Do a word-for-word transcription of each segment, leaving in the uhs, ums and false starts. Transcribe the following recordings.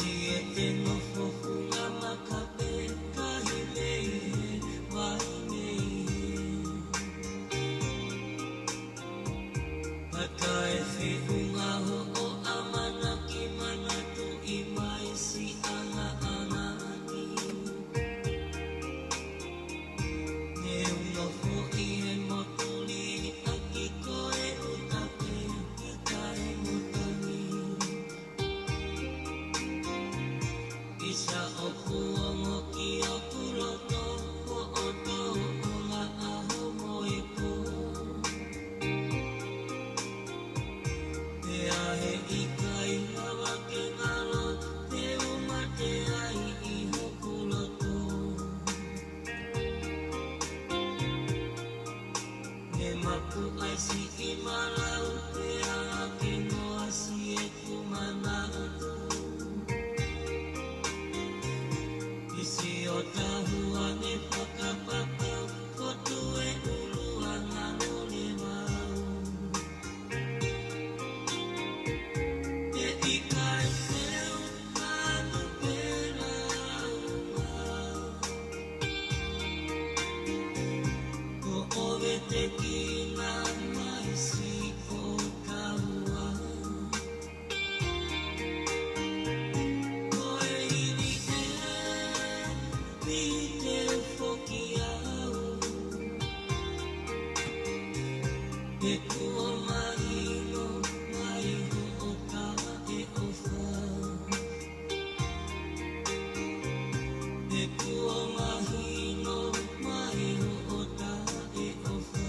ʻI heʻete nofo funga maka pē, kahi mei he vai mei he. Ka taʻe feʻunga hoʻo ʻamanaki, manatuʻi mai siʻa ngaahi ʻamanaki. Ne u nofo ʻi he motu liʻaki ko e ʻuta pē ki tahi mo tangi. ʻI saʻoku ongo ki hoku loto, hoʻo tōʻonga ʻaho mo e pō. Pea heʻikai lava ke ngalo, te u mate ai ʻi hoku loto. Ne mapu ai siʻi malau, pea ke noa si ʻeku manatu. ʻI siʻo tahua ne fakapapau, ko Tuʻi ʻUluʻanga lole vau. Heʻikai te u manu pē launga. Ko ʻoe te kina mai siʻo tahua. Ko e hili ē, ni te u foki au. He kuo mahino mai hoʻo taʻeʻofa. He kuo mahino mai hoʻo taʻeʻofa.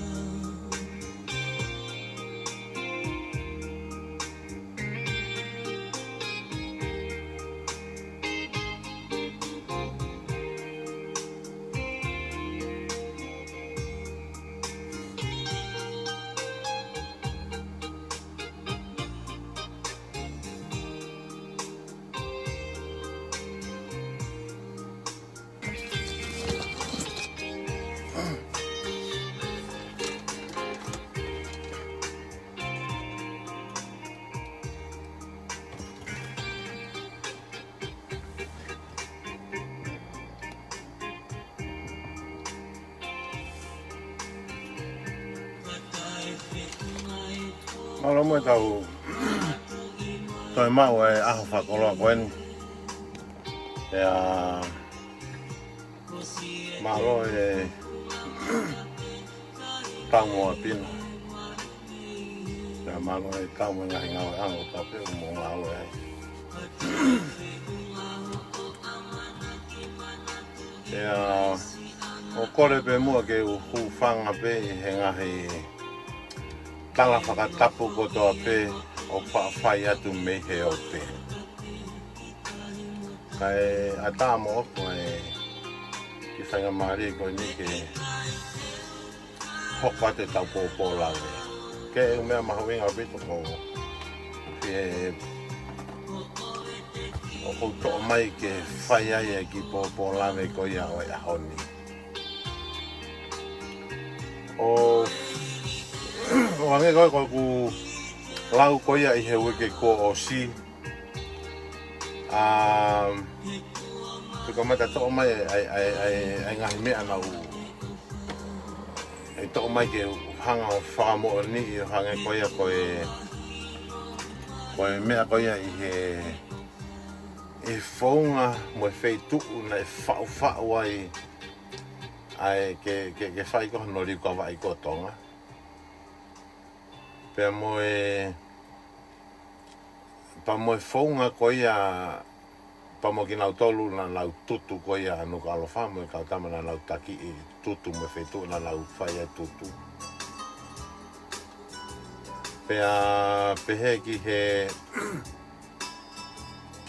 Mālō muʻa ʻetau toe maʻu e ʻaho fakakoloa ko eni. ʻIo, mālō e taumuʻa pino. ʻIo, mālō e taumuʻa ngaahi ngāue ʻa e ʻOtua pea mo ngāue ai. ʻIo, ʻoku ou kole pē muʻa ke u hūfanga pē ʻi he ngaahi tala fakatapu kotoa pē ʻoku faʻa fai atu mei he ope. Kae ʻatā moʻoku e kiʻi faingamālie ko eni ke hoko atu ʻetau pōpōlave. Ko e meʻa mahuʻinga ʻaupito ko e ʻoku ou toʻo mai ke fai ai e kiʻi pōpōlave ko ia ʻo e ʻaho ni. ʻO, ʻo hangē ko ē ko ʻeku lau ko ia ʻi he uike kuo ʻosi, ʻa, te u kamata toʻo mai ʻa e, ʻa e, ʻa e, ʻa e ngaahi meʻa naʻa ku, ʻe toʻo mai ke u hanga ʻo fakamoʻoniʻi ʻo hangē ko ia ko e, ko e meʻa ko ia ʻi he, ʻi he founga mo e feituʻu naʻe faʻufaʻu ai ʻa e ke, ke, ke fai ko hono liukavaʻi ko Tonga. Pea mo e, pea mo e founga ko ia, pea mo kinautolu naʻa nau tutu ko ia ʻa Nukuʻalofa mo e kau tama naʻa nau takiʻi tutu mo e feituʻu naʻa nau fai ai tutu. Pea pehē ki he,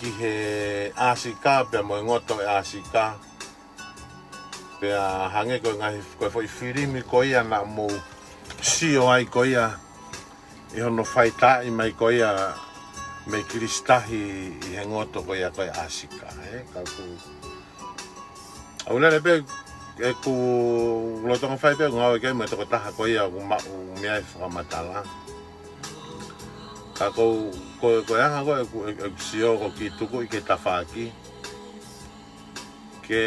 ki he ʻAsika, pea mo e ngoto e ʻAsika. Pea hangē ko e ngaahi, ko e foʻi filimi ko ia naʻa mou sio ai ko ia ʻi hono faitaaʻi mai ko ia mei Kilisitahi ʻi he ngoto ko ia ko e ʻAsika, ē, ka ʻoku, ʻoku lele pē ʻeku lolotonga fai pē ngāue ki ai mo e tokotaha ko ia ʻoku maʻu mei ai e fakamatala. Ka ʻoku ou ko, ko e anga ko ē ʻeku, ʻeku, ʻeku sio ko e kiʻi tukuʻi ki he tafaʻaki. Ke,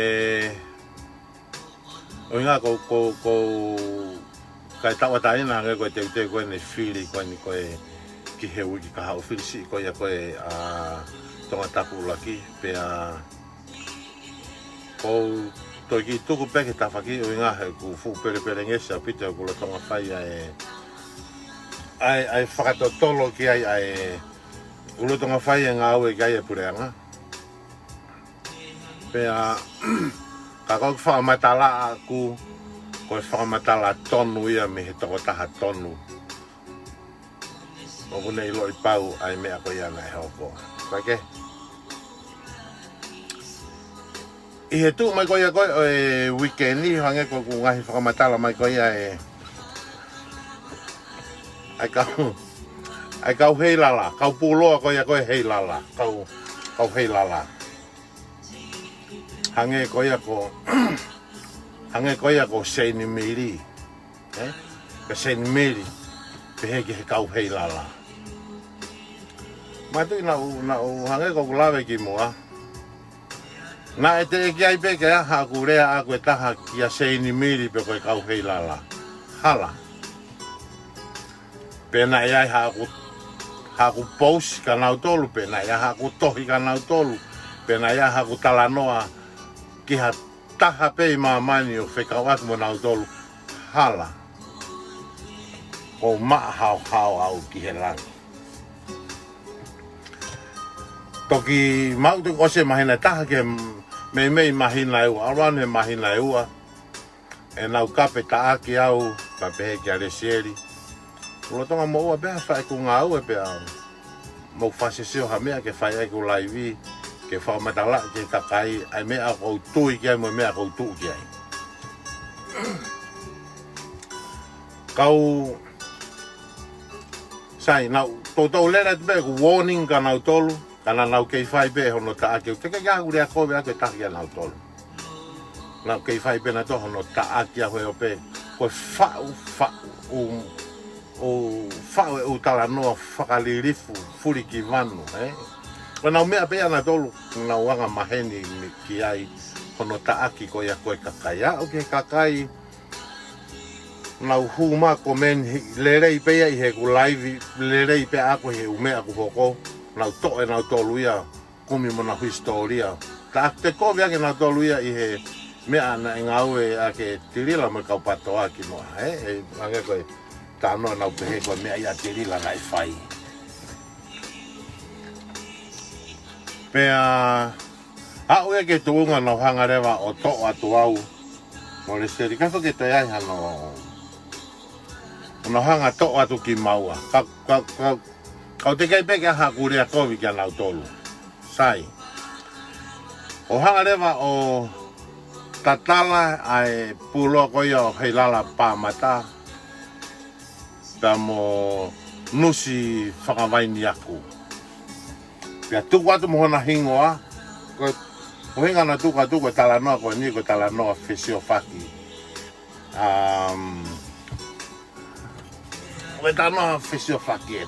ʻuhinga ko, ko, ko e kai tauʻatāina hangē ko e teuteu ko eni e fili ko eni ko ē ki he uike kahaʻu, fili siʻi ko ia ko ē ʻa Tongatapu ʻuluaki, pea ʻoku ou toe kiʻi tuku pē ki he tafaʻaki ʻuhinga he ʻoku fuʻu pelepelengesi ʻaupito ʻeku lolotonga fai ʻa e, ʻa e, ʻa e fakatotolo ki ai ʻa e, ʻeku lolotonga fai e ngāue ki ai e puleʻanga. Pea ka ko e fakamatala ʻaʻaku, ko e fakamatala tonu ia mei he tokotaha tonu. ʻOku ne ʻiloʻi pau ʻa e meʻa ko ia naʻe hoko. Kae kehe, ʻi he tuʻu mai ko ia ko ē ʻo e uike ni, hangē ko ʻeku ngaahi fakamatala mai ko ia ē, ʻa e kau, ʻa e kau Heilala, kau puloa ko ia ko ē Heilala, kau, kau Heilala. Hangē ko ia ko, hangē ko ia ko Seinimili, ē? Ko Seinimili, pehē ki he kau Heilala. Mātuʻaki naʻá ku, naʻá ku hangē ko ʻeku lave kimuʻa. Naʻe teʻeki ai pē ke ʻi ai haʻaku lea ʻaʻaku ʻe taha kia Seinimili pe ko e kau Heilala. Hala. Pe naʻe ʻi ai haʻaku, haʻaku pousi kia nautolu, pe naʻe ʻi ai haʻaku tohi kia nautolu, pe naʻe ʻi ai haʻaku talanoa ki ha taha pē ʻi māmani ʻo fekauʻaki mo nautolu. Hala. ʻOku ou maʻa haohaoa au ki he langi. Toki maʻu, toki ʻosi e māhina ʻe taha ke meimei māhina ʻe ua, ʻalu ʻeni he māhina ʻe ua. ʻEnau kape taʻaki au, kape he kia Lesieli. Lolotonga moʻua pē ha fai ʻeku ngāue pea mou fakaseseo ha meʻa ke fai ʻeku laivi, ke fakamatalaʻi ki he kakai ʻa e meʻa ʻoku ou tui ki ai mo e meʻa ʻoku ou tuʻu ki ai. Kau sai, naʻá ku toutou lele atu pē ʻeku warning kia nautolu, ka naʻa nau kei fai pē hono taʻaki. ʻOku teʻeki ke ʻi ai haʻaku lea kovi ʻaʻaku ʻe taha kia nautolu. Naʻa nau kei fai pē nautolu hono taʻaki au he ʻo pehē ko e faʻu, faʻu, ʻū, ʻū faʻu e ʻū talanoa fakalilifu, fulikivanu, ē? Ko ʻenau meʻa pē ia nautolu, nau anga maheni mi-, ki ai, hono taʻaki ko ia ko e kakai. Aʻu ki he kakai, nau hū mai ko e meʻa ni, lelei pē ia ʻi heʻeku laivi, lelei pē ʻaʻaku he ʻū meʻa kuo hoko, nau toʻo ʻe nautolu ia, kumi mo ʻenau hisitōlia. Taʻaki, te u kovi ʻaki ʻe nautolu ia ʻi he meʻa naʻe ngāueʻaki ʻe Tilila mo e kau PATOA kimuʻa, ē? ʻE, hangē ko e talanoa naʻá ku pehē ko e meʻa ia ʻa Tilila naʻe fai. Pea aʻu ia ki he tuʻunga naʻá ku hanga leva ʻo toʻo atu au mo Lesieli, ka fo ke toe ʻi ai hano, naʻá ku hanga toʻo atu kimaua. Ka, ka, ka, ka ʻoku teʻeki ai pē ke ʻi ai haʻaku lea kovi kia nautolu. Sai. ʻO hanga leva ʻo tatala ʻa e puloa ko ia ʻo Heilala Pāmata, pea mo Nusi Fakavainiaku. Pea tuku atu mo hona hingoa, ko e, ko e ʻuhinga naʻá ku tuku atu ko e talanoa ko eni, ko e talanoa fesiofaki. Um, ko e talanoa fesiofaki ē.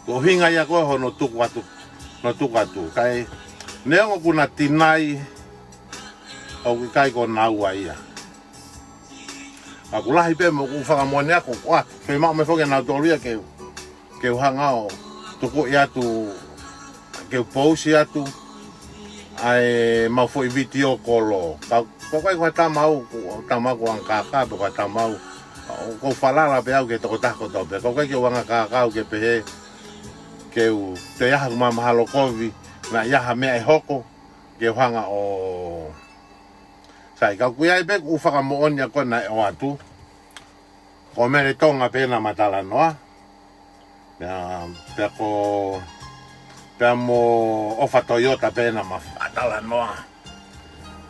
Ko e ʻuhinga ia ko ē hono tuku atu, hono tuku atu. Kae, neongo ʻokú na tinai, ʻoku ʻikai ko naua ia. Ka ʻoku lahi pē mo ʻeku fakamoʻoni ʻaʻaku, ʻoku ʻa, fiemaʻu mai foki ʻe nautolu ia ke, ke u hanga ʻo tukuʻi atu, ke u pousi atu ʻa e mau foʻi vitiō kolo. Ka, ka ʻoku ʻikai ko ha tama au, ko ha tama au ko e anga kākā, pe ko ha tama au, ʻoku ou falala pē au ki he tokotaha kotoa pē. Ka ʻoku ʻikai ke u anga kākā au ke pehē, ke u, te u ʻi ai haʻaku mahalo kovi, naʻe ʻi ai ha meʻa ʻe hoko, ke u hanga ʻo Sai, ka ʻoku ʻi ai pē ʻeku fakamoʻoni ʻaʻaku naʻe ʻoatu. Ko Mele Tonga pē naʻá ma talanoa. Pea, pea ko, pea mo ʻOfa Toyota pē naʻá ma talanoa.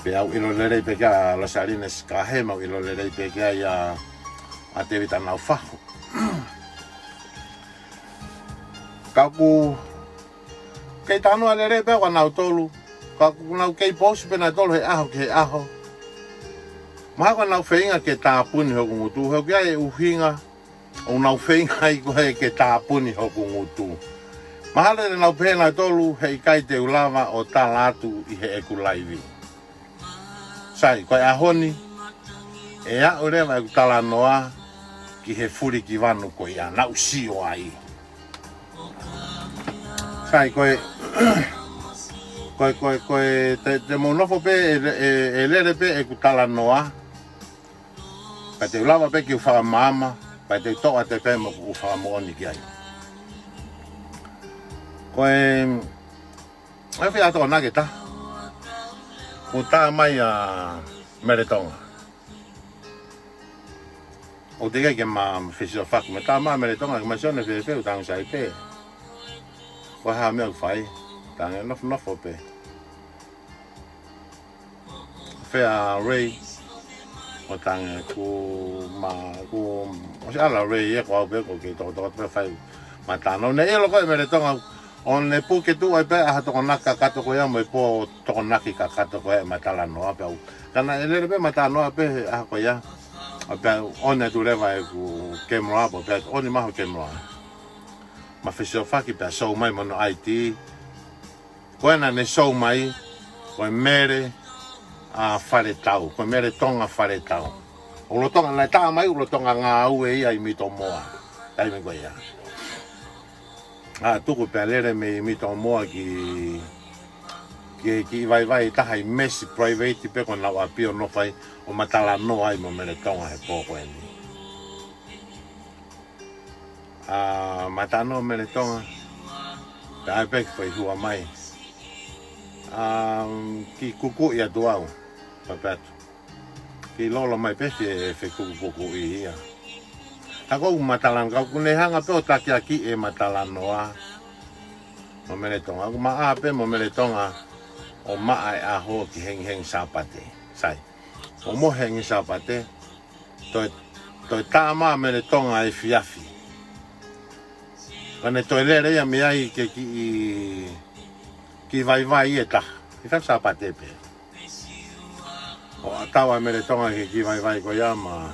Pea u ʻilo lelei pē kia Losaline Sikahe, mau ʻilo lelei pē kia ia ʻa Tēvita Naufahu. Ka ʻoku kei talanoa lelei pē au kia nautolu, ka ʻoku nau kei pousi pē nautolu he ʻaho ki he ʻaho. Mahalo ʻoku nau feinga ke tāpuni hoku ngutu, he ʻoku ʻi ai e ʻuhinga ʻoku nau feinga ai ko ē ke tāpuni hoku ngutu. Mahalo te nau pehē nautolu heʻikai te u lava ʻo tala atu ʻi heʻeku laivi. Sai, ko e ʻaho ni, ʻe aʻu leva ʻeku talanoa ki he fulikivanu ko ia naʻá ku sio ai. Sai, ko e, ko e, ko e, ko e, te, te mou nofo pē, ʻe, ʻe, ʻe lele pē ʻeku talanoa, pea te u lava pē ke u fakamaama, pea te u toʻo atu pē mo ʻeku fakamoʻoni ki ai. Ko e, ʻe fia tokonaki ʻe taha. Kuo tā mai ʻa Mele Tonga. ʻOku teʻeki ke ma fesiofaki mo e tā mai ʻa Mele Tonga, ke ma sio naʻe fēfē, ʻoku tangi sai pē. Ko e hā e meʻa ʻoku fai, tangi nofonofo pē. Fea Ray, ʻo tangi ku ma, ku, ʻosi ʻalu ʻa Ray ia ko au pē, ko e kiʻi tokotoko pē fai ma tano. Ne ʻilo ko ē Mele Tonga, ʻo ne puke tuʻu ai pē ʻa e tokonaki kakato ko ia mo e pō tokonaki kakato ko ia ʻema talanoa pē au. Ka naʻe lele pē ʻema talanoa pē he ʻaho ko ia. ʻO pea ʻoni atu leva ʻeku camera, pea ʻoni mai hoku camera. Ma fesiofaki pea show mai mo hono I D. Ko ena ne show mai, ko e Mele ʻa Faletau, ko e Mele Tonga Faletau. ʻOku lolotonga, naʻe tā mai, ʻoku lolotonga ngāue ia ʻi Mitomoa. Taimi ko ia. ʻA, tuku pea lele mei Mitomoa ki, ki, ki vaivai taha ʻi Mesi Private pē ko ʻenau ʻapi ʻo nofo ai ʻo ma talanoa ai mo Mele Tonga he pō ko eni. ʻA, ma talanoa mo Mele Tonga, pea ʻai pē ke foʻi hua mai. ʻA, kiʻi kukuʻi atu au, pea pē atu. Kiʻi lolo mai pē ke fekukukuʻi ia. Ka ko ʻeku ma talanoa, ka ʻoku ne hanga pē ʻo takiaki ʻema talanoa mo Mele Tonga. ʻOku ma ʻā pē mo Mele Tonga ʻo maʻa e ʻaho ki he hengihengi Sāpate. Sai. ʻO mo e hengihengi Sāpate, toe, toe tā mai ʻa Mele Tonga efiafi. Ka ne toe lele ia mei ai ke kiʻi, kiʻi vaivai ʻe taha. Efiafi Sāpate pē. ʻO ʻatā ʻa Mele Tonga ki he kiʻi vaivai ko ia ma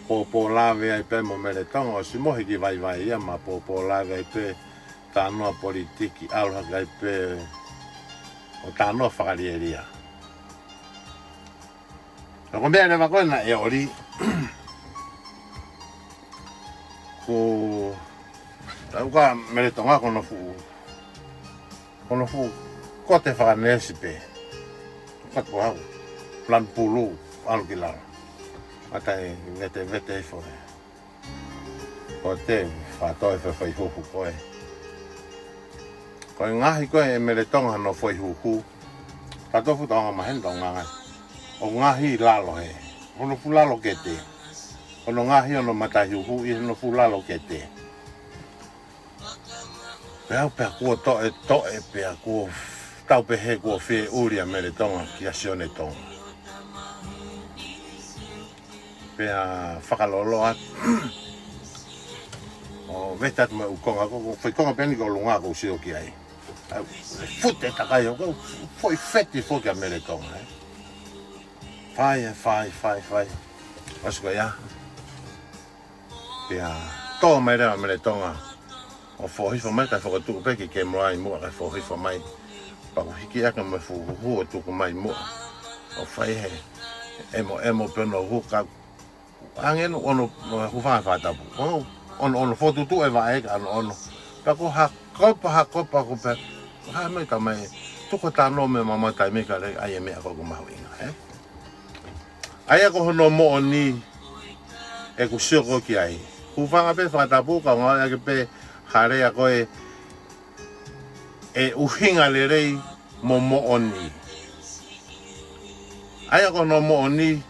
pōpōlave ai pē mo Mele Tonga, ʻosi mo e kiʻi vaivai ia ma pōpōlave ai pē talanoa politiki, ʻalu hake ai pē ʻo talanoa fakalielia. Ka ko e meʻa leva ko ē naʻe ʻoli. Ko, tau ka Mele Tonga ko hono fuʻu, ko hono fuʻu kote fakanesi pē. Ka ko au, lanu pulu, ʻalu ki lalo. Mata e vete, vete i foe. Ko te, fato e fefai huhu ko ē. Ko e ngaahi ko ē ʻe Mele Tonga hono foʻi huhu. Ka tofu Tonga maheni Tonga ngai. ʻO ngaahi lalo he. Hono fuʻu lalo kete. Hono ngaahi hono matahuhu ʻi hono fuʻu lalo kete. Pea u pea kuo toʻe, toʻe pea kuo tau pehē kuo fie ʻuli ʻa Mele Tonga kia Sione Tonga. Pea fakalolo atu. ʻO vete atu mo ʻeku konga, ko, ko, foʻi konga pē eni ko ʻolunga ko u sio ki ai. ʻA, fute takai ʻo ko, foʻi feti foki ʻa Mele Tonga, ē. Fai, ē, fai, fai, fai. ʻOsi ko ia. Pea tō mai leva Mele Tonga. ʻO foʻohifo mai kae fokotuʻu pē ki kemua ʻi muʻa kae foʻohifo mai. Pea u hiki ake mo e fuʻu huhu ʻo tuku mai muʻa. ʻO fai he ʻemo, ʻemo pē hono huhu ka ʻange nu ono, hu fanga fakatapu. Ono, ono, ono fokotuʻu e vaʻe ka ono, ono. Pea ko hakopa, hakopa, ko pē. Ha mai ka mai, tuku talanoa mo e mamatai mei ka le, ʻai e meʻa ko ʻeku mahuʻinga, ē? ʻA ia ko hono moʻoni ʻeku sio ko ē ki ai. Hu fanga pē fakatapu ka ngāue ake pē ha lea ko ē ʻe ʻuhinga lelei mo moʻoni. ʻA ia ko hono moʻoni,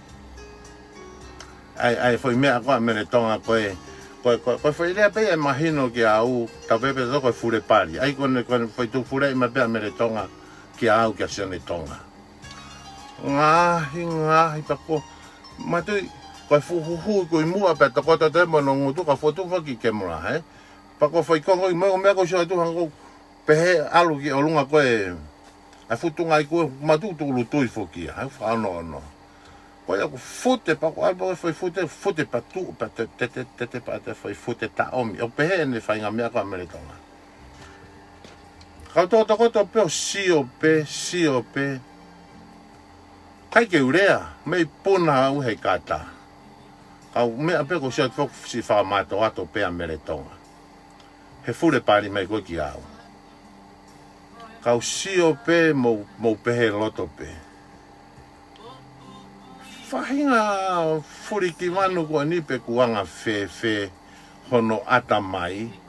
ʻai, ʻai foʻi meʻa ko ē ʻa Mele Tonga ko ē, ko ē, ko ē, ko e foʻi lea pē ia ʻe mahino kia au, tau pehē pē ko e fule pali. ʻAi ko ʻene, ko ʻene foʻi tuʻu fule ʻi mai pē ʻa Mele Tonga kia au kia Sione Tonga. Ngaahi, ngaahi pea ko, matui, ko e fuʻu huhu ko ʻi muʻa pea tokoto te mo hono ngutu ka fotu foki kemua, ē? Pea ko e foʻi konga ʻi mai ʻo meʻa ko sio atu hangē ko pehē ʻalu ki ʻolunga ko ē. ʻA e futunga ʻi ko ē matu tuʻulutu ʻi foki ia, ʻa e fakaonoʻono. Ko ia ʻoku fute pea ko ʻalu pea ko e foʻi fute, fute pea tuʻu pea te, te, te, te, te pea te foʻi fute taʻomi. ʻO pehē ʻene faʻahinga meʻa ko ē ʻa Mele Tonga. Kau tokotokoto pē ʻo sio pē, sio pē. ʻIkai ke u lea, mei puna au he kata. Kau meʻa pē ko sio atu foki siʻi fakamātoato pē ʻa Mele Tonga. He fule pali mai ko ē kiate au. Kau sio pē mo, mo pehē loto pē. Faʻahinga fulikivanu ko eni pe kuo anga fēfē hono ʻatamai.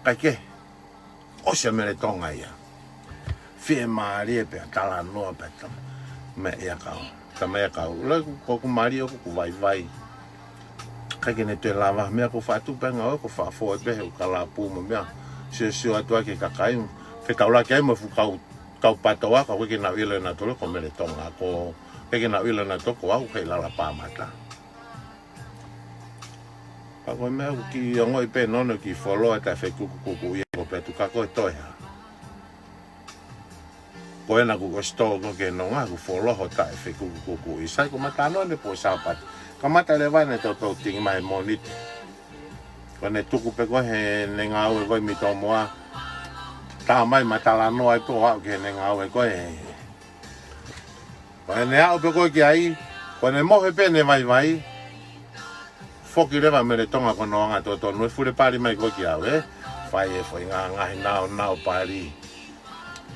ʻIkai ke, ʻosi ʻa Mele Tonga ia. Fiemālie pea talanoa pea tama. Meʻa ia kau. Tama ia kau. Loi ko ʻeku mālie ʻoku vaivai. ʻIkai ke ne toe lava. Meʻa ko e faʻa tuʻu pē ngāue ko e faʻa foʻi pē he ʻū kalapu mo e meʻa. Siosio atu ʻa e kakai. Fetaulaki ai mo e fuʻu kau, kau PTOA ka ʻoku ʻikai ke nau ʻilo ʻe nautolu ko Mele Tonga. Ko, ʻikai ke nau ʻilo ʻe nautolu ko au ʻoku ʻi Lalapāmata. Pea ko e meʻa ʻoku kiʻi ongoʻi pē ʻe None ʻoku kiʻi fuoloa taʻe fekukukuʻi ia ko Petu ka ko e toe hā. Ko ena kuo ʻosi tō ko ē ki he nonga kuo fuoloa hoʻo taʻe fekukukuʻi. Sai ko Matanone pe ko Sāpate. Kamata leva ʻene toutou tingi mai he Mōnite. Ko ʻene tuku pē ko ē heʻene ngāue ko ē mei Tomoa. Tā mai mo talanoa ai pē ʻo aʻu ki heʻene ngāue ko ē. Ko ʻene aʻu pē ko ē ki ai, ko ʻene mohe pē ʻene vaivai, foki leva Mele Tonga ko hono anga totonu ʻe fule pali mai ko ē kiate au, ē? Fai e foʻi ngaahi naonao pali.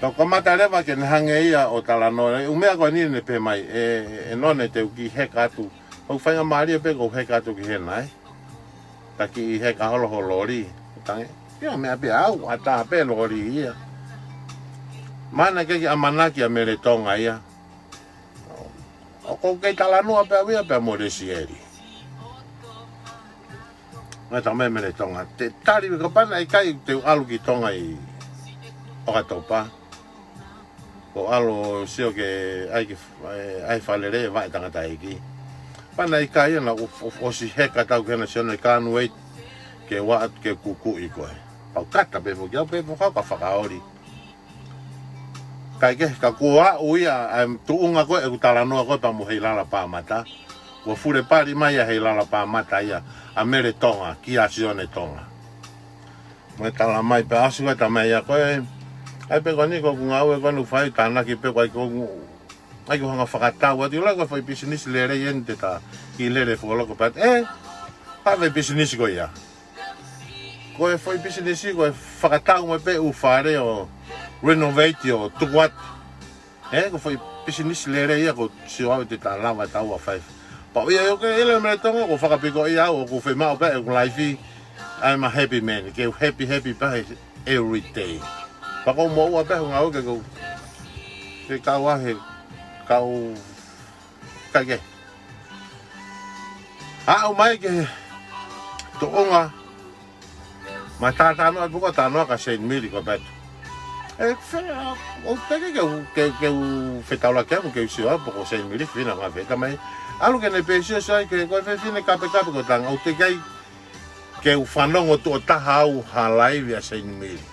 Tau kamata leva ke ne hangē ia ʻo talanoa, ʻū meʻa ko eni ne pehē mai, ʻe, ʻe None te u kiʻi heka atu. ʻOku faingamālie pē ko u heka atu ki hena, ē? Ta kiʻi heka holo ho loli. Tangi. Ia meʻa pē au, ʻatā pē loli ia. Mana ke ki ʻamanaki ʻa Mele Tonga ia. ʻOku ou kei talanoa pē au ia pea mo Lesieli. Ngata mai Mele Tonga. Te tali ka pana ʻikai te u ʻalu ki Tonga ʻi ʻOkatopa. Ko ʻalu sio ke ʻai ki, ʻai Fālele ʻe vaʻe tangataʻeiki. Pana ʻikai ana ʻo, ʻo, ʻosi heka tau ke na sio ne kanu ʻei ke ua atu ke kukuʻi ko ē. Pau kata pē foki au pē foki au ka fakaoli. Kae kehe ka kuo aʻu ia ʻa e tuʻunga ko ē ʻeku talanoa ko ē pea mo Heilala Pāmata. Kuo fule pali mai ʻa Heilala Pāmata ia ʻa Mele Tonga kia Sione Tonga. Mo e tala mai pē ʻa Sione Tonga mai ia ko ē. ʻAi pē ko eni ko ʻeku ngāue ko eni ʻoku fai tānaki pē ko ē ko ʻeku, ʻai ko e hanga fakatau atu ʻi loto ko e foʻi pisinisi lelei eni te ta kiʻi lele fuoloa ko pē atu. ʻE, ʻa e foʻi pisinisi ko ia. Ko e foʻi pisinisi ko e fakatau mai pē ʻū fale ʻo renovate ʻo tuku atu. ʻE, ko e foʻi pisinisi lelei ia ʻoku ou sio au te ta lava taua fai. Pau ia ʻoku ke ʻilo Mele Tonga ʻoku fakapiko ia au ʻoku fiemaʻu pē ʻeku life. I'm a happy man. Ke u happy, happy pē he every day. Pea ʻoku ou moʻua pē he ngāue ke u, ke kau ʻa he, kau Kae kehe. Aʻu mai ki he tuʻunga. Mo e talanoa atu ko e talanoa kia Saint Mary ko Petu. ʻE, fe-, ʻoku ou teke ke u, ke, ke u fetaulaki au, ke u sio au, pe ko Saint Mary, fina ngā feta mai. ʻAlu ke ne pē sio sio ai ke, ko e fefine kapekape ko Tonga, ʻoku ou teke ai ke u fanongo tuʻo taha au ha laivi ʻa Saint Mary.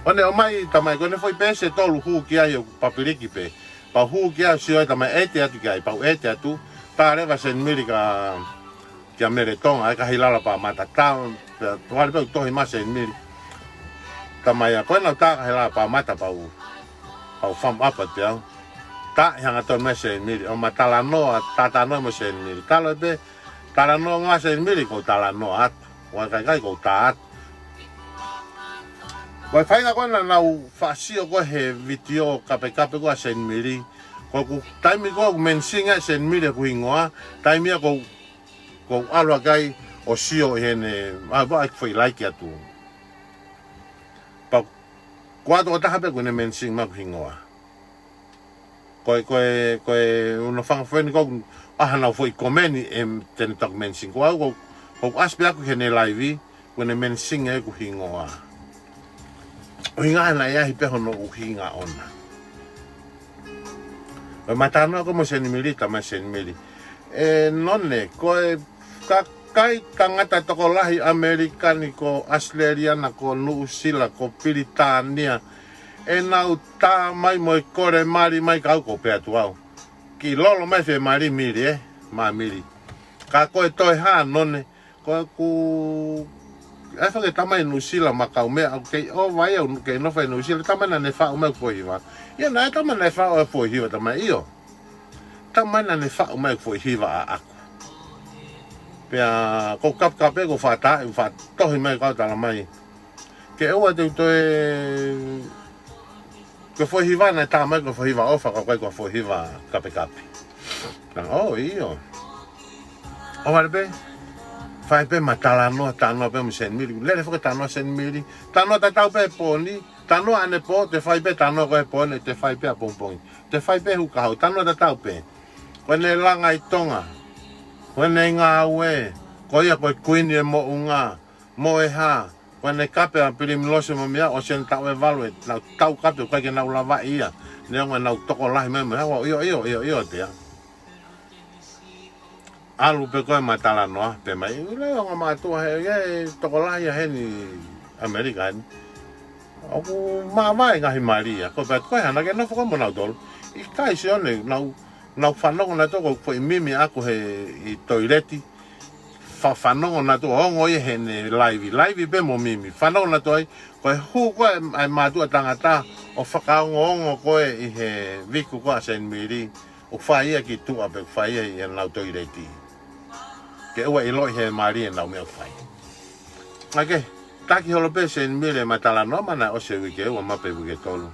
ʻO ne ʻomai tamai ko ʻene foʻi peesi ʻe tolu hū ki ai ʻo papiliki pē. Pau hū ki ai sio ai tamai ʻete atu ki ai, pau ʻete atu. Tā leva Saint Mary ka, kia Mele Tonga, ʻa e ka Heilala Pāmata. Tā, pea, tuale pē ʻoku tohi mai Saint Mary. Tamai ʻa ko ena tā ka Heilala Pāmata pau. Pau fam apa te au. Tā ʻi hanga tonu mai Saint Mary. ʻO ma talanoa, tā talanoa mo Saint Mary. Talo pē, talanoa ngā Saint Mary ko talanoa atu. ʻOku ʻikai ke u tā atu. Ko e faʻahinga ko ena naʻa ku faʻa sio ko ē he vitiō kapekape ko ē ʻa Saint Mary. Ko ʻeku taimi ko ē ʻoku mention ai Saint Mary ʻeku hingoa. Taimi ia ko, ko ʻalu ʻaki ai ʻo sio ʻi heʻene, ʻa, ʻa, ʻa, foʻi like atu. Pea ko e tokotaha pē ʻoku ne mention mai ʻeku hingoa. Ko e, ko e, ko e, ʻū fanga foʻi ni ko ē, ʻa haʻanau foʻi komeni ʻe te ne toki mention. Ko au, ko, ko ʻasi pē ʻaku ki heʻene laivi, ko ʻene mention ʻeku hingoa. ʻUhinga naʻe ʻi ai pē hono ʻuhinga ʻona. Ko e ma talanoa ko ē mo Saint Mary, tamai Saint Mary. ʻE None, ko e kakai tangata tokolahi ʻAmelika ni ko ʻAositelēlia na ko Nuʻusila ko Pilitānia. ʻE nau tā mai mo e kole mali mai kau ko pē atu au. Kiʻi lolo mai fe mali Mary ē, ma Mary. Ka ko e toe hā None, ko ʻeku ʻAi fake tamai Nuʻusila mo e kau meʻa, ʻoku kei ʻova ia, ʻoku kei nofo ʻi Nuʻusila, tamai naʻa ne faʻu mai ʻeku foʻi hiva. ʻIo, naʻe tamai naʻe faʻu ʻeku foʻi hiva, tamai, ʻio. Tamai naʻa ne faʻu mai ʻeku foʻi hiva ʻaʻaku. Pea ʻoku ou kapekape, ʻoku ou faʻa tā, ʻoku ou faʻa tohi mai kau tala mai. Ke ʻoua te u toe, ko e foʻi hiva naʻe tā mai ko e foʻi hiva ʻofa, ka ʻoku ʻikai ko e foʻi hiva kapekape. Naʻa, ʻo, ʻio. ʻOua pē, fai pē mo e talanoa, talanoa pē mo Senimili. Lele fake talanoa Senimili. Talanoa tatau pē he pō ni, talanoa ʻanepō, te fai pē talanoa ko ē he pō ni, te fai pē ʻapongipongi. Te fai pē huʻakahau, talanoa tatau pē. Ko ʻene langa ʻi Tonga. Ko ʻene ngāue, ko ia ko e kuini ʻo e moʻunga, mo e hā, ko ʻene kape ʻa Pilimilose mo meʻa, ʻosi ʻene taʻu ʻe valu ʻenau tau kape, ʻoku ʻikai ke nau lavaʻi ia. Neongo ʻenau tokolahi mai mo e hā, ʻio, ʻio, ʻio, ʻio, te ā. ʻAlu pē ko ē mo e talanoa, pehē mai, ʻikai, ongo mātuʻa he, ʻe tokolahi ia heni ʻAmelika ni. ʻOku māvae ngaahi mali ia, ko e pehē ko ē hangē naʻa ke nofo ko ē mo nautolu. ʻIkai, Sione, nau, nau fanongo nautolu ko e foʻi mimi ʻaʻaku he ʻi toileti. Fa-, fanongo nautolu, ongo ia heʻene laivi, laivi pē mo mimi. Fanongo nautolu ai, ko e hū ko ē ʻa e mātuʻa tangata ʻo fakaongoongo ko ē ʻi he viku ko ē ʻa Senimili. ʻOku fai ia ki tuʻa pē, ʻoku fai ia ʻi heʻenau toileti. Ke ʻoua ʻe ʻiloʻi he mali ʻenau meʻa ʻoku fai. ʻAi ke, taki holo pē Senimili mo e talanoa, mahalo naʻe ʻosi e uike ʻe ua mahalo pe uike ʻe tolu.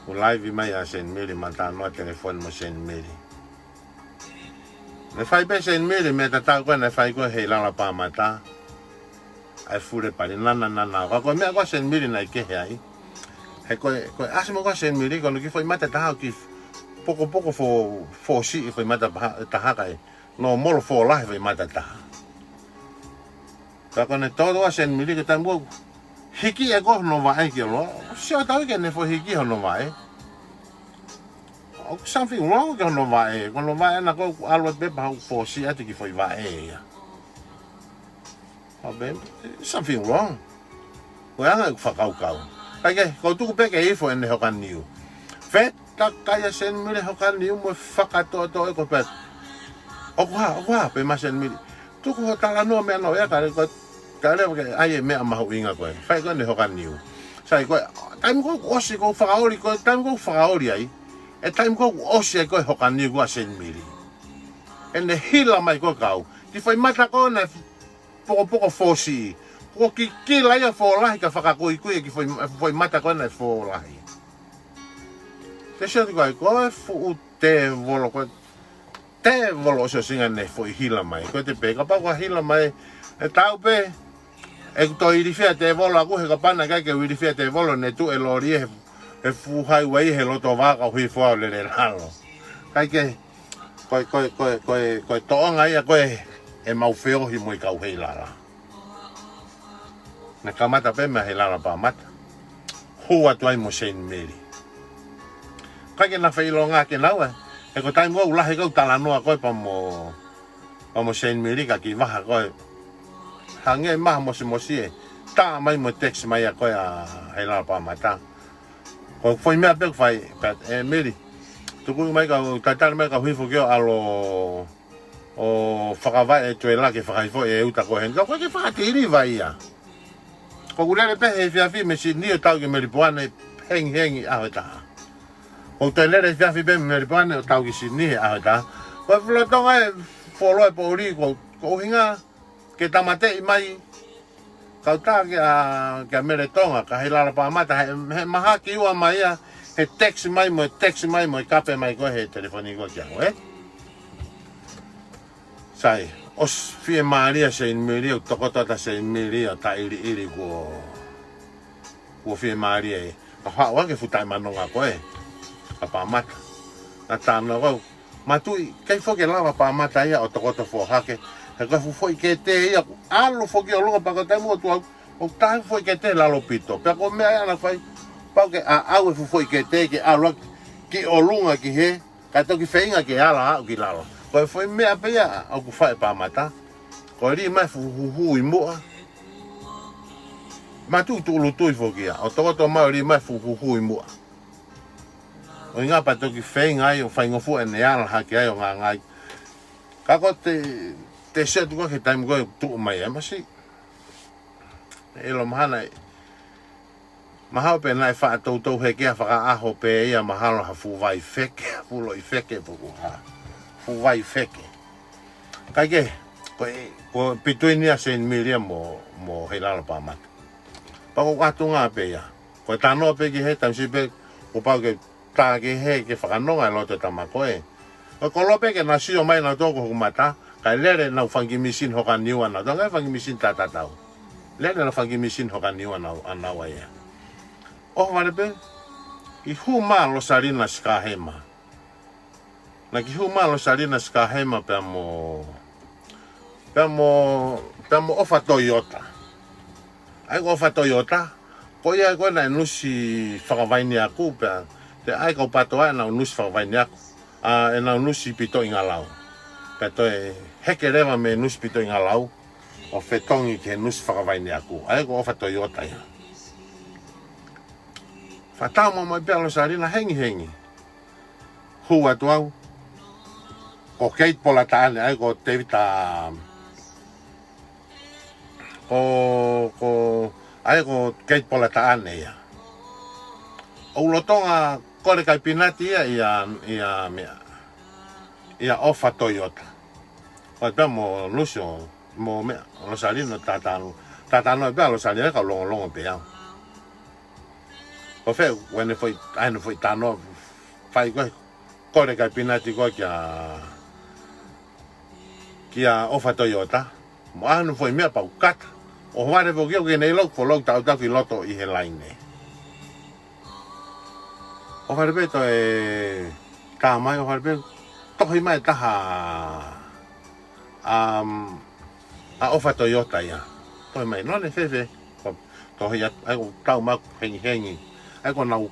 ʻO laivi mai ʻa Senimili mo e talanoa telefoni mo Senimili. Naʻe fai pē Senimili, meʻa tatau ko ē naʻe fai ko ē he ʻi Lalopamata. ʻAi fule pali nana nana. Ka ko e meʻa ko ē Senimili naʻe kehe ai. He ko e, ko e ʻasi mo ko ē Senimili, ko hono kiʻi foʻi mata ʻe taha ʻoku kiʻi pokopoko fō-, fōsiʻi foʻi mata paha, ʻe taha kae. Nōmolo fōlahi foʻi mata ʻe taha. Ka ko ʻene toto ʻa Senimili ko e taimi ʻoku hiki ʻe ko ē hono vaʻe ki ʻolunga. Sio tau ke ne foʻi hiki hono vaʻe. ʻOku something wrong ki hono vaʻe. Ko hono vaʻe naʻa ko ē ʻalu atu pē pea haʻu fōsiʻi atu kiʻi foʻi vaʻe ia. Abe, something wrong. Ko e anga ʻeku fakakaukau. ʻAi ke, ʻoku ou tuku pē ke ifo ʻene hoka niu. Fetakai ʻa Senimili hoka niu mo e fakatoʻotoʻo ʻe ko pē. ʻOku hā, ʻoku hā, pehē mai Senimili. Tuku hoʻo talanoa meʻa noʻu ea kare ko e kare ke ʻai e meʻa mahuʻinga ko ē. Fai ko ē ʻene hoka niu. Sai ko ē, taimi ko ē ʻoku ʻosi ko ē fakaoli ko ē, taimi ko ē fakaoli ai. ʻE taimi ko ē ʻoku ʻosi ai ko ē hoka niu ko ē ʻa Senimili. ʻEne hila mai ko ē kau. Kiʻi foʻi mata ko ē naʻe pokopoko fōsiʻi. Ko e kiʻi kila ia fōlahi ka fakakuikui e kiʻi foʻi, foʻi mata ko ē naʻe fōlahi. Te sio atu ko ē, ko e fuʻu tēvolo ko ē, tēvolo ʻosiʻosinga ʻene foʻi hila mai. Ko e te pehē, kapau ko e hila mai, ʻe tau pē, ʻeku toe ilifia tēvolo ʻaʻaku he kapau naʻe ʻikai ke u ilifia tēvolo, ne tuʻu e loli he, he fuʻu highway he loto vā kau hifo au lele lalo. ʻAi ke, ko e, ko e, ko e, ko e, ko e toʻonga ia ko ē ʻemau feohi mo e kau Heilala. Naʻe kamata pē mei Heilala Pāmata. Hū atu ai mo Senimili. ʻIkai ke na feʻilonga ke nau ē. He ko e taimi ʻoku lahi kau talanoa ko ē pea mo, pea mo Senimili ka kiʻi vaha ko ē. Hangē maha mosimosi ē. Tā mai mo text mai ʻa ko ē ʻa Heilala Pāmata. Ko e foʻi meʻa pē ʻoku fai, pea, ʻe Mili. Tuku mai kau, tatali mai kau hifo ke ʻalu ʻo fakavaʻe e tuʻa ke fakahifo e uta ko ē heni. Ka ʻoku ʻikai ke fakatiliva ia. ʻOku ou lele pē he efiafi mei Sydney ʻo tau ki Melipoane hengihengi ʻaho ʻe taha. ʻOku ou toe lele efiafi pē mei Melipoane ʻo tau ki Sydney he ʻaho ʻe taha. Ko e folotonga e folo e poʻuli ko, ko e ʻuhinga ke tāmateʻi mai. Kau tā kia, kia Mele Tonga, ka Heilala Pāmata, he, he mahaki ua mai ia, he text mai mo, text mai mo, kape mai ko ē he telefoni ko ē kia au, ē? Sai, ʻosi fiemālie Senimili, ʻo tokoto atu Senimili, ʻo taʻiliʻili kuo, kuo fiemālie ē. Ka haʻu ake fuʻu taʻemanonga ko ē, ʻa Pāmata. Naʻa tano kau, Matuʻi, ʻikai foki ke lava Pāmata ia ʻo tokoto foʻohake. He ko e fuʻu foʻi kete ia, ʻoku ʻalu foki ʻolunga pea ko e taimi ʻoku tuʻu au, ʻoku taha e fuʻu foʻi kete lalo pito. Pea ko e meʻa ia naʻa fai, pau ke ʻaʻau e fuʻu foʻi kete ke ʻalu ake ki ʻolunga ki hē, kae toki feinga ke ala aʻu ki lalo. Ko e foʻi meʻa pē ia ʻoku fai ʻe Pāmata. Ko e lī mai fuʻu huhu ʻi muʻa. Matuʻi tūʻulutui foki ia, ʻo tokoto mai ʻo lī mai fuʻu huhu ʻi muʻa. ʻUhinga pea toki feinga ai ʻo faingofua ʻene ala hake ai ʻo ngāngāi. Ka ko e te, te sio atu ko ē ki he taimi ko ē tuʻu mai ē, masiʻi. ʻilo mahalo naʻe, mahalo pē naʻe faʻa toutou hekea fakaʻaho pē ia, mahalo ha fuʻu vai feke, fuʻu loʻi feke, fuʻu ha fuʻu vai feke. Kae kehe, ko e, ko e between ia Saint Mary ia mo, mo Heilalopāmata. Pea ko e ʻatunga pē ia. Ko e tanoa pē ki he taimi siʻi pē, kuo pau ke tā ki he, ke fakanonga e loto ʻo e tama ko ē. Ko e kolo pē ke nau sio mai nautolu ko hoku mata, kae lele ʻenau fanga kiʻi mīsini hoka niu ʻanautolu, ngaahi fanga kiʻi mīsini tatatau. Lele ʻenau fanga kiʻi mīsini hoka niu ʻanau, ʻanaua ia. ʻOhovale pē, kiʻi hū mai ʻa Losalina Sikahema. Naʻe kiʻi hū mai ʻa Losalina Sikahema pea mo, pea mo, pea mo ʻOfa Toyota. ʻA ia ko ʻOfa Toyota, ko ia ko ē naʻe nusi fakavainiaku pea, te ʻai kau pato ai ʻenau nusi fakavainiaku. ʻA, ʻenau nusi pitoʻingalau. Pea toe heke leva mei he nusi pitoʻingalau ʻo fetongi ki he nusi fakavainiaku. ʻA ia ko ʻOfa Toyota ia. Fakatau mai pē ʻa Losalina hengihengi. Hū atu au. Ko Kate Polataʻane, ʻa ia ko Tēvita, ko, ko, ʻa ia ko Kate Polataʻane ia. ʻOku lolotonga kole kai pinati ia, ia, ia meʻa. Ia ʻOfa Toyota. Ko ia pea mo Lucio, mo meʻa, Losalina tatano, tatano pē ʻa Losalina kau longolongo pē au. Ko fē, ʻoku ʻi ai ʻene foʻi, ʻa ʻene foʻi tano, fai ko ē, kole kai pinati ko ē kia, kia ʻOfa Toyota. Mo ʻai hono foʻi meʻa pea u kata. ʻOhovale pē ʻoku ʻikai ke ne ʻilo kuo u lau tautau ki loto ʻi he laine. ʻOhovale pē toe tā mai, ʻohovale pē tohi mai taha, um, ʻa ʻOfa Toyota ia. Tohi mai, nō ne fēfē, ko tohi atu, ʻa ia ko e tau mai ʻoku hengihengi. ʻA ia ko ʻenau,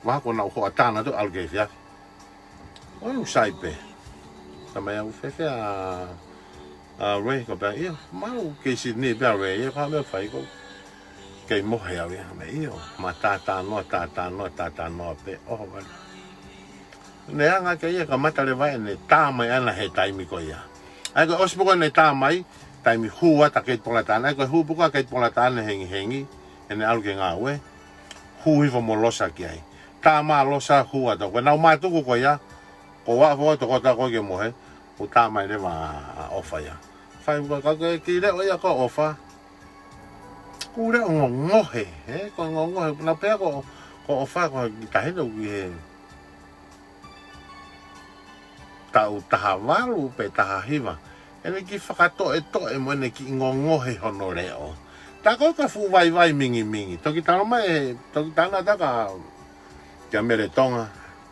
vaha ko ʻenau hoʻatā nautolu ʻalu ki he efiafi. ʻOku sai pē. Tama ia ʻoku fēfē ʻa, ʻa Ray, ko e pehē, ʻio, mau kei Sydney pē ʻa Ray, ʻio, ko e hā e meʻa ʻoku fai ko ē? Kei mohe au ia, meʻa ʻio, ma tatanoa, tatanoa, tatanoa pē, ʻohovale. Ne hanga ʻe ia ʻo kamata leva ʻene tā mai ʻana he taimi ko ia. ʻA ia ko e ʻosi pē ko ē ʻene tā mai, taimi hū atu ʻa Kate Polataʻane, ʻa ia ko e hū pē ko ē ʻa Kate Polataʻane hengihengi, ʻene ʻalu ki he ngāue, hū hifo mo Losa ki ai. Tā mai ʻa Losa hū atu, ko ʻenau mātuku ko ia, ko ʻeku ʻaʻahi foʻou tokota ko ē ke mohe, ʻo tā mai leva ʻa ʻOfa ia. Fai ua ka ke ki leʻo ia ko ʻOfa. Kuo leʻo ngongohe, ē, ko e ngongohe, naʻe pehē ko, ko ʻOfa ko e kiʻi taʻahine ʻoku ʻi he taʻu taha valu pe taha hiva. ʻEne kiʻi fakatoʻetoʻe mo ʻene kiʻi ngongohe hono leʻo. Tā ko ē ka fuʻu vaivai mingimingi. Toki tala mai, toki tala taka kia Mele Tonga,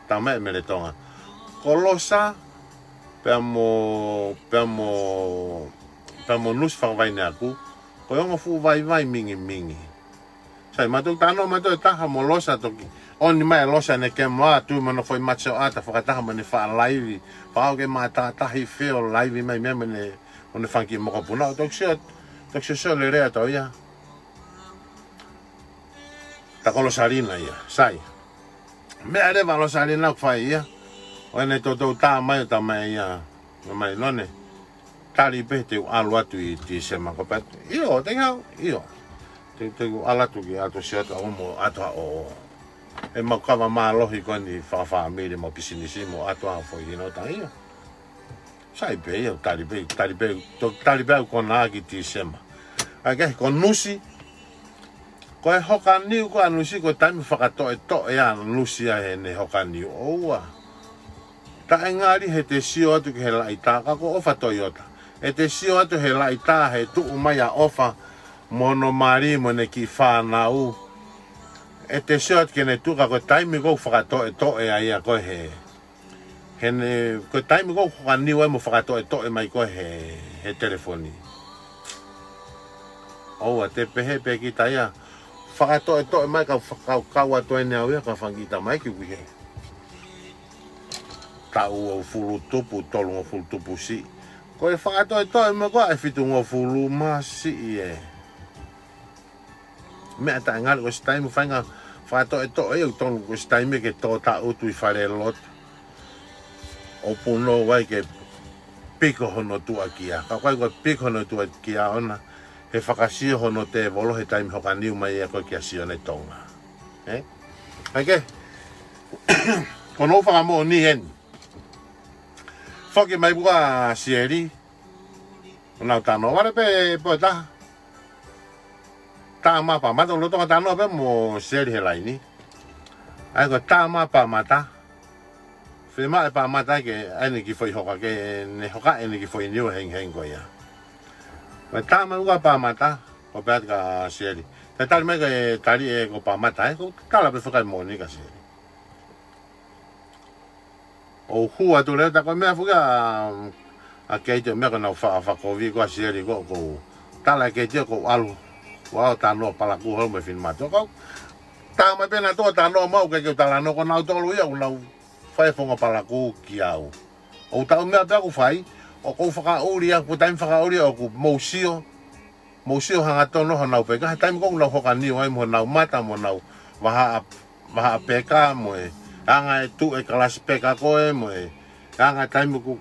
tala mai Mele Tonga. Ko Losa, pea mo, pea mo, pea mo Nusi Fakavainiaku, ko e ongo fuʻu vaivai mingimingi. Sai, mātou talanoa mātou ʻe taha mo Losa toki. ʻOni mai Losa ʻene kemo atu, mo hono foʻi mate sioʻata fakataha mo ʻene faʻa laivi. Pau ke mātātahi feo laivi mai meʻa mo ʻene, mo ʻene fanga kiʻi mokopuna. ʻO toki sio, toki sio sio lelei atu ia. Tā ko Losalina ia, sai. Meʻa leva Losalina ʻoku fai ia. ʻO ʻene toutou tā mai ʻo tā mai ia. Nō mai none. Tali pē te u ʻalu atu ʻi Tīsema ko pē. ʻIo, te u ʻalu, ʻio. Te, te u ʻalu atu ki ʻAtu Siʻoto ʻo mo ʻatu ʻo. ʻE mau kava mālohi ko eni fakafāmili mo pisinisi mo ʻatu ʻa foʻi hino tā ia. Sai pē ia, tali pē, tali pē, to, tali pē au ko ena ki Tīsema. ʻA ia ko Nusi, ko e hoka niu ko ē ʻa Nusi, ko e taimi fakatoʻetoʻe ʻa Nusi ʻa ʻene hoka niu ʻoua. Taʻe ngali he te sio atu ki he laʻitā, ka ko ʻOfa Toyota. ʻE te sio atu he laʻitā, he tuʻu mai ʻa ʻOfa, mo hono mali, mo ʻene kiʻi fānau. ʻE te sio atu ki heʻene tuʻu ka ko e taimi ko ē fakatoʻetoʻe ʻa ia ko ē he. He ne, ko e taimi ko ē hoka niu ai mo fakatoʻetoʻe mai ko ē he, he telefoni. ʻOua te pehē pē kita ia. Fakatoʻetoʻe mai ka fakakaukau atu ʻene au ia ka fanga kiʻi tamaiki ʻoku ʻi he taʻu hongofulu tupu, tolungofulu tupu siʻi. Ko e fakatoʻetoʻe mai ko ē ʻa e fitungofulu mā siʻi ē. Meʻa taʻe ngali ko e taimi faʻahinga fakatoʻetoʻe ʻoku tonu ko e taimi ke tō taʻutu ʻi fale lotu. ʻO punou ai ke piko hono tuʻa kia. Ka ko e ko e piko hono tuʻa kia ʻona. he fakasio hono tēvolo he taimi hoka niu mai ʻa ko e kia Sione Tonga. Ē? ʻAi ke, ko hono fakamoʻoni eni. Foki mai pē ʻa Sieli, ʻo nau talanoa vale pē pō ʻe taha. Tama Pamata, ʻoku lolotonga talanoa pē mo Sieli he laini. ʻAi ko Tama Pamata. Fiemaʻu ʻe Pamata ke ʻai ʻene kiʻi foʻi hoka ke ne hoka ʻene kiʻi foʻi niu hengihengi ko ia. Ko e tama ʻuka Pamata, ko pea ka Sieli. Te tali mai ke tali ʻe ko Pamata, ē, ko tala pē fakamoʻoni ka Sieli. ʻO hū atu leva ta ko e meʻa fuka, ʻa Keiti ʻo meʻa ko nau fa-, fakovi ko ʻa Sieli ko, ko tala ʻe Keiti ko ʻalu. Ua o talanoa palakū holo mo e fini matu. Ko tama pē na tō talanoa mau ke ke talanoa ko nau tolu ia, ʻo nau fai fonga palakū kia au. ʻO tau meʻa pē ʻoku fai, ʻoku ou fakaʻuli ʻa, ko e taimi fakaʻuli ʻoku mou sio, mou sio hangatonu honau peka, he taimi ko ē ʻoku nau hoka niu ai mo honau mata, mo honau vahaʻa, vahaʻa peka, mo e anga e tuʻu e kalasi peka ko ē, mo e anga e taimi ʻoku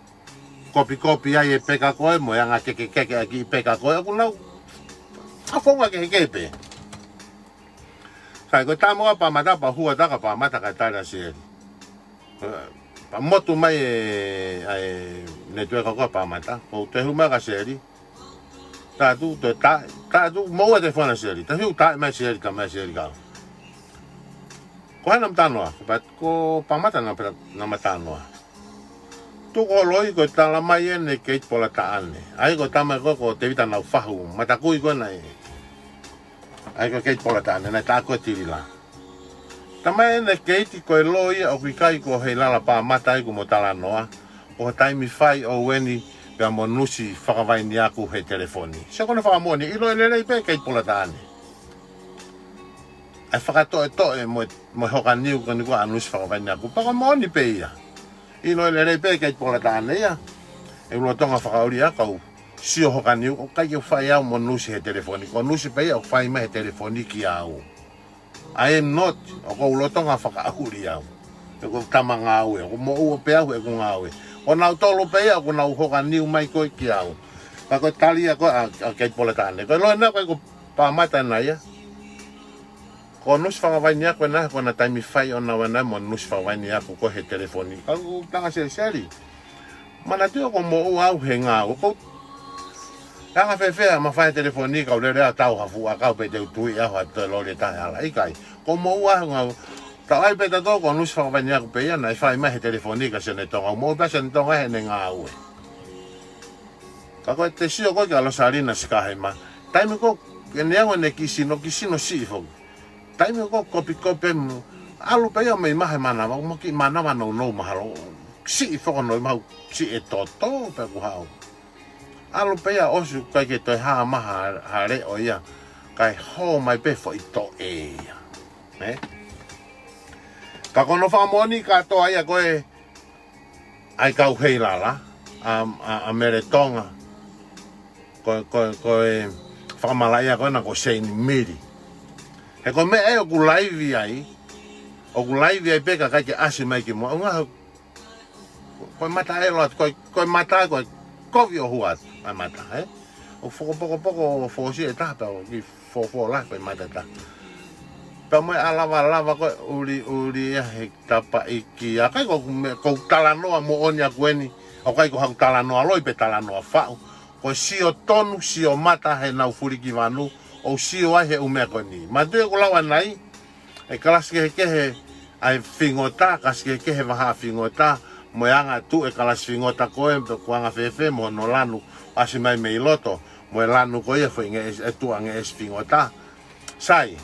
kopikopi ai e peka ko ē, mo e anga kekekeke ʻa e kiʻi peka ko ē, ʻoku nau ʻa fonga kehekehe pē. Sai, ko e tama ʻuka Pamata, pea hū atu ka Pamata ka tali ʻa Sieli. Pea motu mai e, ʻa e netiueka ko ē ʻa Pamata, ko u te hū mai ka Sieli. Tatu, te ta, tatu, mo ua te fana Sieli. Te hū taʻe mai Sieli, taʻe mai Sieli kau. Ko hai naʻa ma talanoa, ko pa-, ko Pamata naʻa ma talanoa. Tuku ʻo loi ko e tala mai ʻeni ʻe Keiti Polataʻane. ʻAi ko e tama ko, ko Tevita Naufahu, matakui ko ena ē. ʻAi ko Keiti Polataʻane, naʻe tā ko e tilila. Tala mai ʻeni ʻe Keiti ko e loi ia ʻoku ʻikai ko Heilala Pamata ʻoku mo talanoa, ko e taimi fai ʻo ʻeni pea mo Nusi Fakavainiaku he telefoni. Sio ko hono fakamoʻoni, ʻilo ʻe lelei pē Keiti Polataʻane. ʻAi fakatoʻetoʻe mo, mo hoka niu ko eni ko ʻa Nusi Fakavainiaku. Pea ko e moʻoni pē ia. ʻIlo ʻe lelei pē Keiti Polataʻane ia. ʻE u lolotonga fakaʻuli ʻa kau sio hoka niu, ʻoku ʻikai ke u fai au mo Nusi he telefoni. Ko Nusi pē ia ʻoku fai mai he telefoni kia au. I am not, ʻoku ou lolotonga fakaʻuli au. ʻE ko e tama ngāue, ʻoku moʻua pē au ʻeku ngāue. Ko nau tolu pē ia, ʻoku nau hoka niu mai ko ē kia au. Ka ko e tali ia ko ē ʻa, ʻa Keiti Polataʻane. Ko e loi ena ko ē ko Pamata ena ia. Ko Nusi Fakavainiaku ena, ko ʻena taimi fai ʻo naua ena mo Nusi Fakavainiaku ko ē he telefoni. Ka u tanga Sieli Sieli. Manatuʻi ʻoku ou moʻua au he ngāue. Ko e anga fēfē ʻa e mafai telefoni ka u lele ʻo tau ha fuʻu ʻakau pea te u tui au ha toe loli ʻe taha ʻe ala. ʻIkai. ʻOku ou moʻua au he ngāue. Tau ʻai pē tautolu ko Nusi Fakavainiaku pē ia naʻe fai mai he telefoni kia Sione Tonga. ʻOku moʻua pē Sione Tonga heʻene ngāue. Ka ko e te sio ko ē kia Losalina Sikahema. Taimi ko ē ʻene ʻalu ʻene kiʻi sino, kiʻi sino siʻi foki. Taimi ko ē kopikopi mo ʻalu pē ia mei mahe manava, mo kiʻi manava nounou mahalo. Siʻi foki hono mahu siʻi e toto pē ʻoku haʻu. ʻAlu pē ia ʻosi ʻikai ke toe hā mai ha, ha leʻo ia. Kae hō mai pē foʻi toʻe ia. Ē? Ka ko hono fakamoʻoni kātoa ia ko ē ʻa e kau Heilala, ʻa, ʻa, ʻa Mele Tonga. Ko, ko, ko e fakamalaʻia ko ena ko Seini Mili. He ko e meʻa ē ʻoku laivi ai, ʻoku laivi ai pē ka ʻikai ke ʻasi mai ki muʻa. ʻUhinga, ko e mata ē loa, ko e, ko e mata, ko e kovi ʻo hua atu, ʻa e mata, ē? ʻOku fokopokopoko, fosi ʻe taha pē, ʻoku kiʻi fofo lahi ko e mata ʻe taha. Pea mo e ʻalavalava ko e ʻuliʻuli ia he tapaʻi kia. ʻIkai ko e meʻa, ko e talanoa moʻoni ʻaku eni, ʻoku ʻikai ko haku talanoa loi pe talanoa faʻu. Ko e sio tonu, sio mata he nau fuli ki vanu, ʻo sio ai he ʻū meʻa ko eni. Manatuʻi ʻoku lau ʻanai, ʻe kalasi kehekehe ʻa e fingota, kalasi kehekehe vahaʻa fingota, mo e anga tuʻu e kalasi fingota ko ē, pe ko e anga fēfē, mo hono lanu, ʻasi mai mei loto, mo e lanu ko ia foʻi ngeʻesi, ʻe tuʻu ʻa e ngeʻesi fingota. Sai,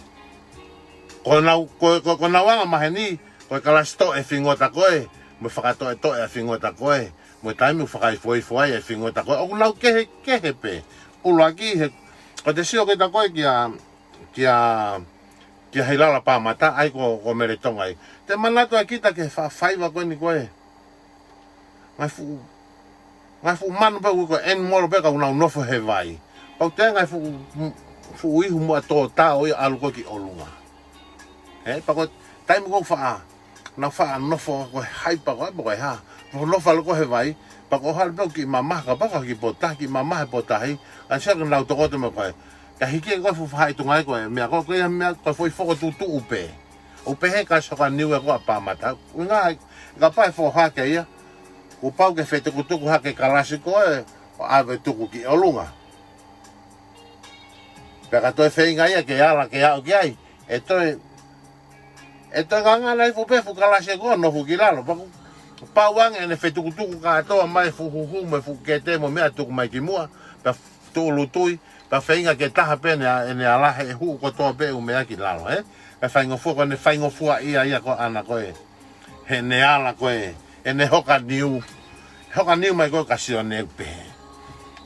ko nau, ko, ko, ko nau anga maheni, ko e kalasi toʻe fingota ko ē, mo e fakatoʻetoʻe ʻa e fingota ko ē, mo e taimi ʻoku fakaifoifo ai e fingota ko ē, ʻoku nau kehekehe pē, ʻuluaki he, ko te sio kita ko ē kia, kia, kia Heilala Pamata, ʻai ko, ko Mele Tonga ai. Te manatu ʻa kita ki he faʻa faiva ko eni ko ē. Ngaahi fuʻu, ngaahi fuʻu manu pē ʻoku ko e eni molo pē ka ʻoku nau nofo he vai. Pau te ngaahi fuʻu, fuʻu ihu muʻa tō tao ia ʻalu ko ē ki ʻolunga. Ē, pea ko e taimi ko ē faʻa, nau faʻa nofo ko e hai pea ko e, pea ko e hā. Nofo nofo ʻalu ko ē he vai, Pea ko e hali pē ʻoku kiʻi mamaha, kapau ko e kiʻi potahi, kiʻi mamaha e potahi, ʻa sio ke nau tokoto mo koe. Ka hiki ko e fuʻu faʻahi tunga ai ko e meʻa ko ē, ko e meʻa ko e foʻi fokotuʻutuʻu pē. ʻO pehē ka sio ka niu ē ko ē ʻa Pāmata. ʻUhinga, kapau ʻe foʻi hake ia, kuo pau ke fetukutuku hake kalasi ko ē, ʻo ʻave tuku ki ʻolunga. Pea ka toe feinga ia ke ala ke aʻu ki ai, ʻe toe, ʻe toe ngangana ai fuʻu pē fuʻu kalasi ko ē ʻo nofo ki lalo. Pea kuo pau ange ʻene fetukutuku kātoa mai fuʻu huhu mo e fuʻu kete mo e meʻa tuku mai ki muʻa, pea tūʻulutui, pea feinga ke taha pē ʻene, ʻene ala he huʻu kotoa pē ʻū meʻa ki lalo, ē? Pea faingofua ko ʻene faingofua ia ia ko ē ʻana ko ē. Heʻene ala ko ē, ʻene hoka niu, hoka niu mai ko ē kia Sione ʻoku pehē.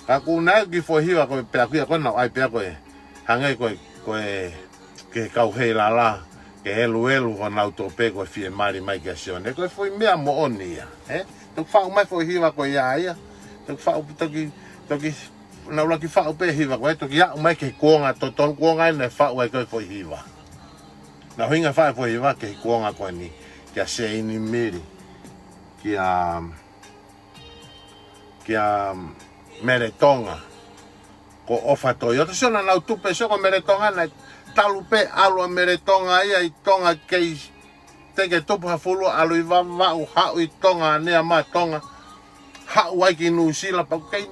Ka ʻoku ʻi ai e kiʻi foʻi hiva ko ē pea ko ia ko ē naʻe ʻai pē ko ē. Hangē ko ē, ko ē, ki he kau Heilala, ke eluelu honau tope ko e fiemālie mai kia Sione. Ko e foʻi meʻa moʻoni ia, ē? Toki faʻu mai foʻi hiva ko ia ia. Toki faʻu, toki, toki, naʻa ku ʻuluaki faʻu pē hiva ko ē, toki aʻu mai ki he kuonga, totonu kuonga ʻene faʻu ai ko ē foʻi hiva. Naʻe ʻuhinga faʻu foʻi hiva ki he kuonga ko eni, kia Seinimili, kia, kia Meletonga, ko ʻOfa Toyota. Sio naʻa nau tupu pē, sio ko Meletonga naʻe talu pē ʻalu ʻa Meletonga ia ʻi Tonga kei teʻeki tupu ha fulu, ʻalu ʻi Vavaʻu, haʻu ʻi Tonga, ʻanea mai Tonga, haʻu ai ki Nuʻusila, pea ʻoku kei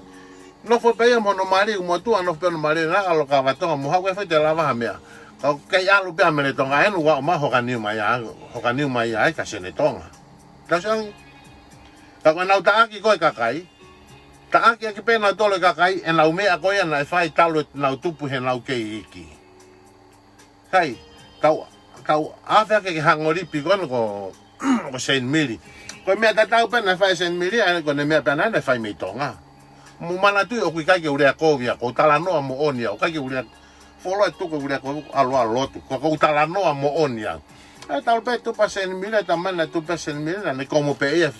nofo pē ia mo hono mali, mo tuʻa nofo pē hono mali, naʻa ʻalu ki Vavatonga mo haʻu, ʻikai foʻi toe lava ha meʻa. Ka ʻoku kei ʻalu pē ʻa Meletonga, ʻa ē naʻe aʻu mai hoka niu mai ai, hoka niu mai ai kia Sione Tonga. Ka sio ange, ka ko ʻenau taʻaki ko ē kakai, taʻaki ʻaki pē nautolu e kakai, ʻenau meʻa ko ia naʻe fai talu ʻenau tupu heʻenau kei iiki. Sai, kau, kau afe ake ki he hango lipi ko ena ko, ko Seinimili. Ko e meʻa tatau pē naʻe fai Seinimili, ʻa ē ko ʻene meʻa pē ʻana naʻe fai mei Tonga. Mou manatuʻi ʻoku ʻikai ke u lea kovi au, ʻoku ou talanoa moʻoni au, ʻikai ke u lea, fuoloa e tuku ʻoku ou lea kovi au, ʻalu ʻo lotu, ko ʻeku talanoa moʻoni au. ʻE talu pē tupu ʻa Seinimili, ʻe talamai naʻe tupu ʻa Seinimili, naʻa ne komo pē ia,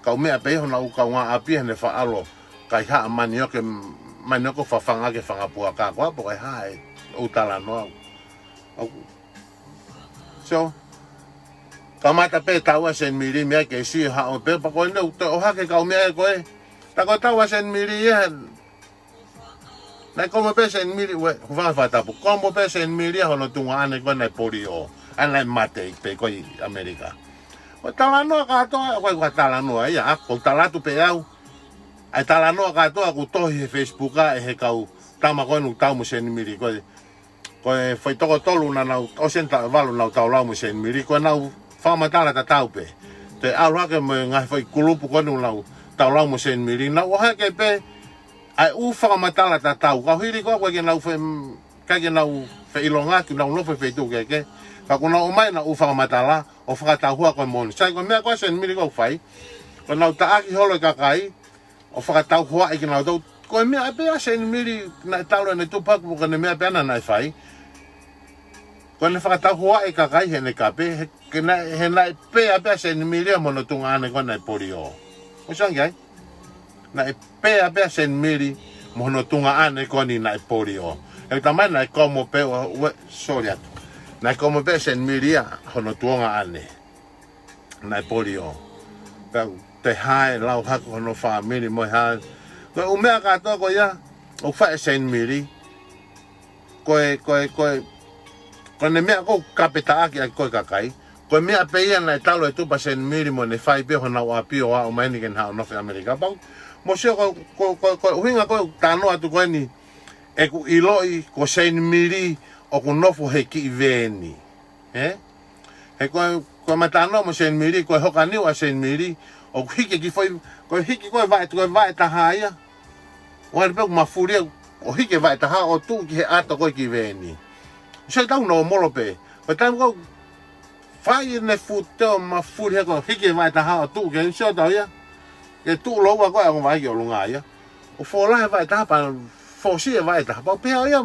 kau meʻa pē ia honau kaungāʻapi heʻene faʻalo, kaihaʻa manioke, manioke fafanga ki he fanga puaka ko ē, pea ko e hā ʻoku ou talanoa au. ʻOku. So, kamata pē taua Seinimili meʻa ke sio haʻo pē, pea ko ʻene ʻoku toe ʻohake kau meʻa ē ko ē. Tā ko e taua Seinimili ia, naʻe komo pē Seinimili, ue, hūfanga he fakatapu. Komo pē Seinimili ia hono tuongaʻane ko ē naʻe polio. ʻA ē naʻe mate pē ko ē ʻi ʻAmelika. ʻOku talanoa kātoa, ʻoku ʻikai ko ha talanoa ia, ʻa ē ʻoku ou tala atu pē au. ʻA e talanoa kātoa ʻoku tohi he Facebook ʻa ē he kau tama ko ē naʻa nau tau mo Seinimili ko ē. Ko e foʻi toko tolu naʻa nau, ʻosi eni taʻu ʻe valu naʻa nau tau lau mo Seinimili, ko ʻenau fakamatala tatau pē. Toe ʻalu hake mo e ngaahi foʻi kulupu ko ē naʻa nau tau lau mo Seinimili, naʻa nau ʻohake pē ʻa e ʻū fakamatala tatau. Kau hili ko ē ʻoku ʻikai ke nau fe-, ʻikai ke nau feʻilongaki, nau nofo he feituʻu kehekehe. Ka kuo nau ʻomai ʻenau ʻū fakamatala, ʻo fakatauhoa ko e moʻoni. Sai ko e meʻa ko ē Seinimili ʻoku fai, ko ʻenau taʻaki holo e kakai, ʻo fakatauhoaʻi kinautolu. Ko e meʻa pē ʻa Seinimili naʻe talu ʻene tupu hake, ko ʻene meʻa pē ʻana naʻe fai. Ko ʻene fakatauhoaʻi e kakai heʻene kape, he, ke naʻe, he naʻe pea pē ʻa Seinimili ia mo hono tuongaʻane ko ē naʻe polio. ʻOsi ange ai? Naʻe pea pē ʻa Seinimili mo hono tuongaʻane ko eni naʻe polio. ʻE talamai naʻe komo pē, ue, sorry atu. Naʻe komo pē ʻa Seinimili ia hono tuongaʻane naʻe polio. Pea toe hae lau hake hono fāmili mo e hā. Ko e ʻū meʻa kātoa ko ia, ʻoku fai ʻe Seinimili. Ko e, ko e, ko e, ko ʻene meʻa ʻoku kapetaʻaki ʻaki ko ē kakai. Ko e meʻa pē ia naʻe talu e tupu ʻa Seinimili mo ne fai pē honau ʻapi ʻo aʻu mai eni ke ne haʻu ʻo nofo ʻi ʻAmelika. Pea, mou sio ko, ko, ko, ko e ʻuhinga ko ē ʻoku talanoa atu ko eni, ʻeku ʻiloʻi ko Seinimili ʻoku nofo he kiʻi veeni. Ē? He ko e, ko e matanoa mo Seinimili, ko e hoka niu ʻa Seinimili, ʻoku hiki e kiʻi foʻi, ko e hiki ko ē vaʻe, ko e vaʻe taha ia. ʻO hali pē ʻoku mafuli ia, ʻo hiki e vaʻe taha, ʻo tuʻu ki he ʻato ko ē kiʻi veeni. Sio tau nōmolo pē. Ko e taimi ko ē ʻoku fai ʻene fute ʻo mafuli he ko e hiki e vaʻe taha, ʻo tuʻu ki he sio tau ia. Ke tuʻu lōua ko ē ʻa e ongo vaʻe ki ʻolunga ia. ʻO fōlahi e vaʻe taha, pea fōsiʻi e vaʻe taha. Pea pehē ia,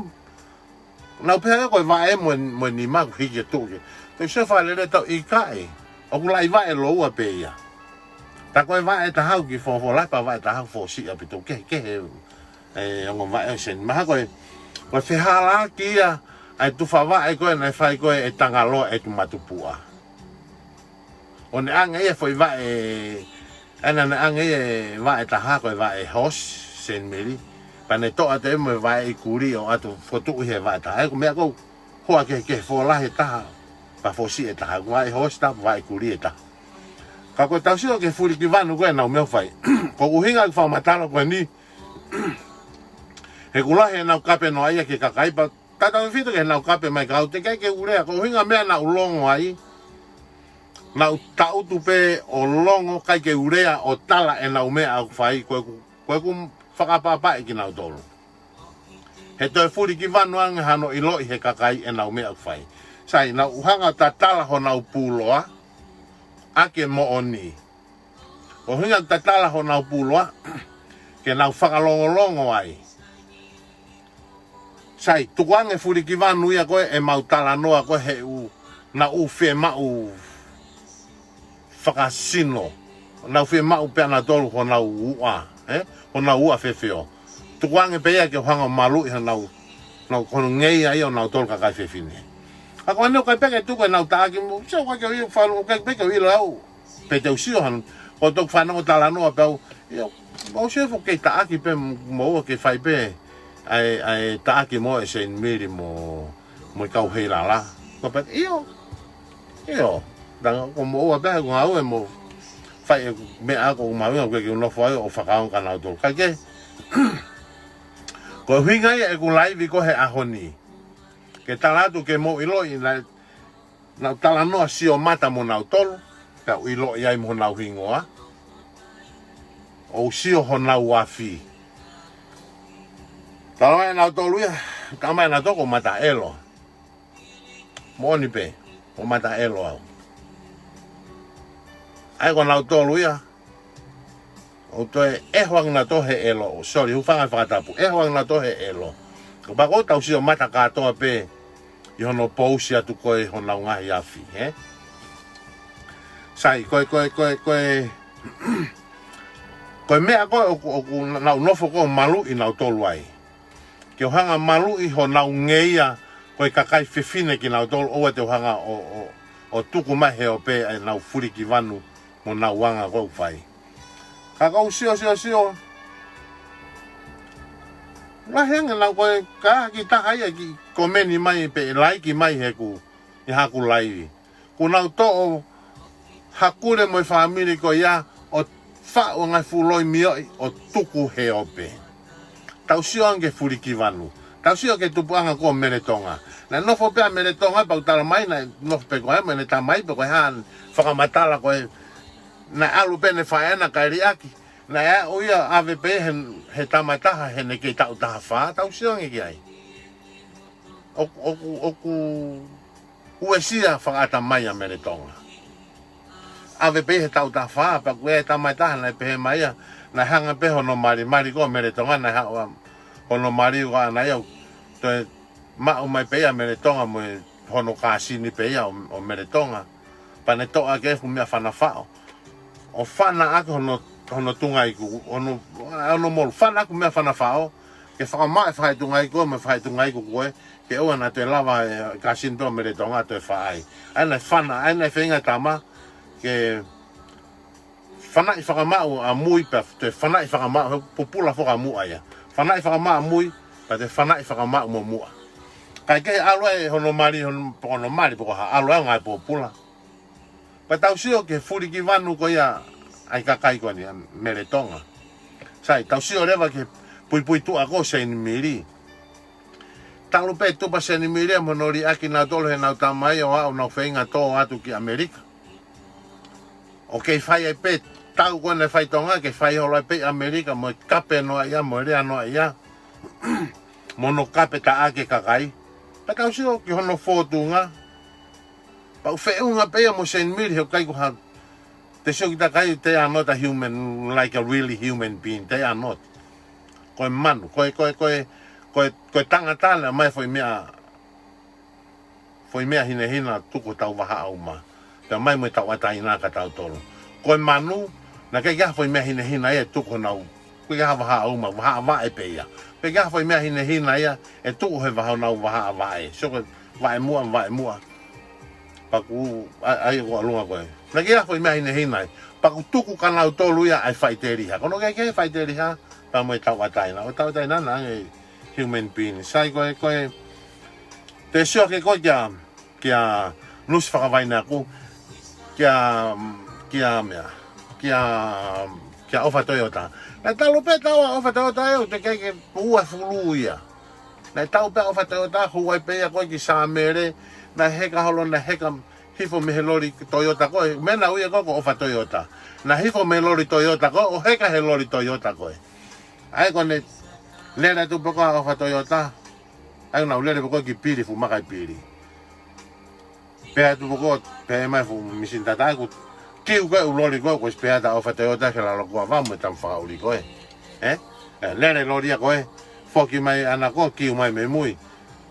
nau pehē ko e vaʻe mo, mo e nima ʻoku hiki ʻo tuʻu ki ai. Toe sio fakalelei tau ʻikai. ʻOku laʻi vaʻe lōua pē ia. Tā ko e vaʻe taha ʻoku kiʻi fōfōlahi pea vaʻe taha ʻoku fōsiʻi ʻaupito kehekehe. ʻE, ongo vaʻe ʻo Seinimili. Mahalo ko e, ko e fehālaaki ia ʻa e tufa vaʻe ko ē naʻe fai ko ē ʻe Tangaloa ʻEtumatupuʻa. ʻO ne ʻange ia foʻi vaʻe ʻAna naʻe ʻange e vaʻe ʻe taha ko e vaʻe Hosi, Saint Mary. Pea ne toʻo atu ia mo e vaʻe ʻi Kuli ʻo ʻatu fokotuʻu he vaʻe ʻe taha. ʻA ia ko e meʻa ko ē, hoa kehekehe, fōlahi ʻe taha, pea fōsiʻi ʻe taha. Ko e vaʻe Hosi ʻe taha, vaʻe Kuli ʻe taha. Ka ko e tau sio ki he fulikivanu ko ē ʻenau meʻa ʻoku fai. Ko e ʻuhinga ʻeku fakamatala ko eni, he ʻoku lahi ʻenau kape noaʻia ki he kakai, pea tautautefito ki heʻenau kape mai kau te kai ke u lea, ko e ʻuhinga meʻa naʻá ku longo ai, naʻá ku taʻutu pē ʻo longo, ʻikai ke u lea ʻo tala ʻenau meʻa ʻoku fai, ko ʻeku, ko ʻeku fakaʻapaʻapaʻi kinautolu. He toe fulikivanu ange hano ʻiloʻi he kakai ʻenau meʻa ʻoku fai. Sai, naʻá ku hanga ʻo tatala honau puloa ʻaki e moʻoni. ʻUhinga ʻeku tatala honau puloa, ke nau fakalongolongo ai. Sai, tukuange fulikivanu ia ko ē ʻemau talanoa ko ē he ʻū, naʻa nau fiemaʻu fakasino. Nau fiemaʻu pē ʻe nautolu honau uʻa, ē? Honau uʻa fefeo. Tukuange pē ia ke u hanga ʻo maluʻi honau, nau konongeia ia ʻo nautolu kakai fefine. Ka ko ʻene ʻikai pē ke tuku ʻenau taʻaki mo, sio, ʻikai ke u ʻilo, falu, ʻikai pē ke u ʻilo au. Pe te u sio hano, ko toku fanongo talanoa pē au. ʻIo, mau sio foki ke taʻaki pē mo ua ke fai pē ʻa e, ʻa e taʻaki mo e Saint Mary mo, mo e kau Heilala. Ko pē, ʻio, ʻio, tanga ko mo ua pē, ko ngāue mo fai e meʻa ko mau ia, ko e ke nofo ai ʻo fakaongo kia nautolu. Ka ke, ko e ʻuhinga ia ʻeku laivi ko ē he ʻaho ni. Ke tala atu ke mou ʻiloʻi naʻe nau talanoa sio mata mo nautolu, pea u ʻiloʻi ai mo honau hingoa. ʻO sio honau afi. Tala mai nautolu ia, tala mai nautolu ko Mataʻelo. Moʻoni pē, ko Mataʻelo au. ʻA ia ko nautolu ia, ʻo toe ʻeho ange nautolu he ʻelo, sorry, hūfanga he fakatapu, ʻeho ange nautolu he ʻelo. Kapau ko ʻetau sio mata kātoa pē ʻi hono pousi atu ko ē honau ngaahi afi, ē? Sai, ko e, ko e, ko e, ko e, ko e meʻa ko ē ʻoku, ʻoku nau nofo ko ē ʻo maluʻi nautolu ai. Ke u hanga ʻo maluʻi honau ngeia, ko e kakai fefine kinautolu, ʻoua te u hanga ʻo, ʻo, ʻo tuku mai he ope ʻenau fulikivanu mo ʻenau anga ko ē ʻoku fai. Ka ʻoku ou sio, sio, sio. Lahi ange ʻenau ko e ka ki taha ia ke komeni mai pe laiki mai heʻeku, ʻi haʻaku laivi. Kuo nau toʻo Hakule mo e fāmili ko ia ʻo faʻu ngaahi fuʻu loi mioʻi ʻo tuku he ope. Tau sio ange ki he fulikivanu. Tau sio ki he tupuʻanga ko ē ʻo Mele Tonga. Naʻe nofo pē ʻa Mele Tonga, pea ʻoku tala mai naʻe nofo pē ko ē mo ʻene tamai pe ko e hā, fakamatala ko ē naʻe ʻalu pē ʻene faʻē ʻo kai liʻaki. Naʻe aʻu ia ʻo ʻave pē he, he tama ʻe taha heʻene kei taʻu taha fā, tau sio ange ki ai. ʻOku, ʻoku, ʻoku uesia fakaʻatamai ʻa Mele Tonga. ʻAve pē he taʻu taha fā, pea ko e tama ʻe taha naʻe pehē mai ia, naʻe hanga pē hono mali, mali ko ē ʻo Mele Tonga, naʻe haʻu ʻa hono mali ko ē ʻana ia, toe maʻu mai pē ia ʻa Mele Tonga mo e hono kāsini pē ia ʻo, ʻo Mele Tonga. Pea ne toʻo ʻaki e fuʻu meʻa fana faʻo. ʻO fana ʻaki hono, hono tunga iku, hono, hono molu, fana ʻaki meʻa fana faʻo, ke fakamaʻa e faʻahi tunga iku, mo e faʻahi tunga iku ko ē, ke ʻoua naʻa toe lava e kāsini pē ʻo Mele Tonga ʻo toe faʻa ai. ʻA ia naʻe fana, ʻa ia naʻe feinga e tama, ke fanaʻi fakamaʻu ʻa Mui pea toe fanaʻi fakamaʻu, he pupula foki ʻa Muʻa ia. Fanaʻi fakamaʻu ʻa Mui, pea toe fanaʻi fakamaʻu mo Muʻa. Kae kehe ʻalu ai hono mali, hono, hono mali, pe ko e hā, ʻalu ai ngaahi pupula. Pea tau sio ki he fulikivanu ko ia ʻa e kakai ko eni, ʻa Mele Tonga. Sai, tau sio leva ki he puipuituʻa ko ē ʻo Saint Mary. Talu pē tupu ʻa Saint Mary ia mo hono liʻaki nautolu heʻenau tamai ʻo aʻu ʻo nau feinga tō atu ki ʻAmelika. ʻO kei fai ai pē tau ko ē naʻe fai ʻi Tonga, kei fai holo ai pē ʻi ʻAmelika mo e kape noaʻia, mo e lea noaʻia. Mo hono kape taʻaki e kakai. Pea tau sio ki hono fōtunga. Pea ʻoku feʻunga pē ia mo Saint Mary he ʻoku ʻikai ko ha, te sio ki he kakai, they are not a human, like a really human being. They are not. Ko e manu, ko e, ko e, ko e, ko e, ko e tangata naʻe ʻomai foʻi meʻa, foʻi meʻa hinehina tuku hotau vahaʻa uma. Pea ʻomai mo e tauʻatāina kia tautolu. Ko e manu, naʻe ʻikai ke ʻi ai ha foʻi meʻa hinehina ia ʻe tuku honau, ʻikai ke ʻi ai ha vahaʻa uma, vahaʻa vaʻe pē ia. ʻIkai ke ʻi ai ha foʻi meʻa hinehina ia ʻe tuku he vahaʻa, honau vahaʻa vaʻe. Sio ko e vaʻe muʻa, vaʻe muʻa. Pea ʻoku, ʻa, ʻa ia ko e ʻalunga ko ē. Naʻe ʻi ai e foʻi meʻa hinehina ai. Pea ʻoku tuku kia nautolu ia ʻa e faʻiteliha. Ko hono kehekehe e faʻiteliha pea mo e tauʻatāina. ʻO tauʻatāina naʻa ngaahi human being. Sai ko e, ko e, te u sio hake ko ē kia, kia Nusi Fakavainiaku, kia, kia meʻa, kia, kia ʻOfa Toyota. Naʻe talu pē taua ʻOfa Toyota ē, ʻoku teʻeki ke ua fulu ia. Naʻe tau pē ʻOfa Toyota, hū ai pē ia ko ē ki Sāmele, naʻe heka holo, naʻe heka hifo mei he loli Toyota ko ē, meʻa naʻe ui ia ko ē ko ʻOfa Toyota. Naʻe hifo mei he loli Toyota ko ē, ʻo heka he loli Toyota ko ē. ʻA ia ko ʻene lele atu pē ko ē ʻa ʻOfa Toyota, ʻa ia naʻa nau lele pē ko ē ki Pili, fuʻu maka ʻi Pili. Pehē atu pē ko ē, pehē mai fuʻu misini tata ʻa ia ko e kiu ko ē ʻū loli ko ē, ko e spare ʻa ʻOfa Toyota ki lalo kuava mo e tama fakaʻuli ko ē. Ē? Ē, lele loli ia ko ē, foki mai ʻana ko ē, kiu mai mei mui.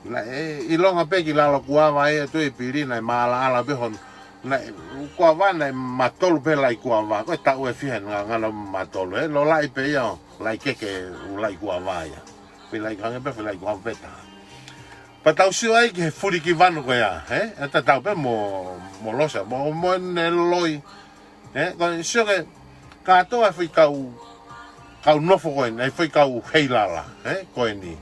Naʻe ʻilonga pē ki lalo kuava ʻa ia ʻoku ʻi Pili, naʻe māʻalaʻala pē hono, naʻe, kuava naʻe matolu pē laʻi kuava, ko e taʻu ʻe fiha naʻe ngana matolu, ē, lolaʻi pē ia ʻo laʻi keke ʻū laʻi kuava ia. Foʻi laʻi hangē pē, foʻi laʻi kuava pē taha. Pea tau sio ai ki he fulikivanu ko ia, ē? ʻE tatau pē mo, mo Losa, mo, mo ʻene loi. Ē, ko e sio ki he kātoa e foʻi kau, kau nofo ko eni, ʻa e foʻi kau heilala, ē, ko eni.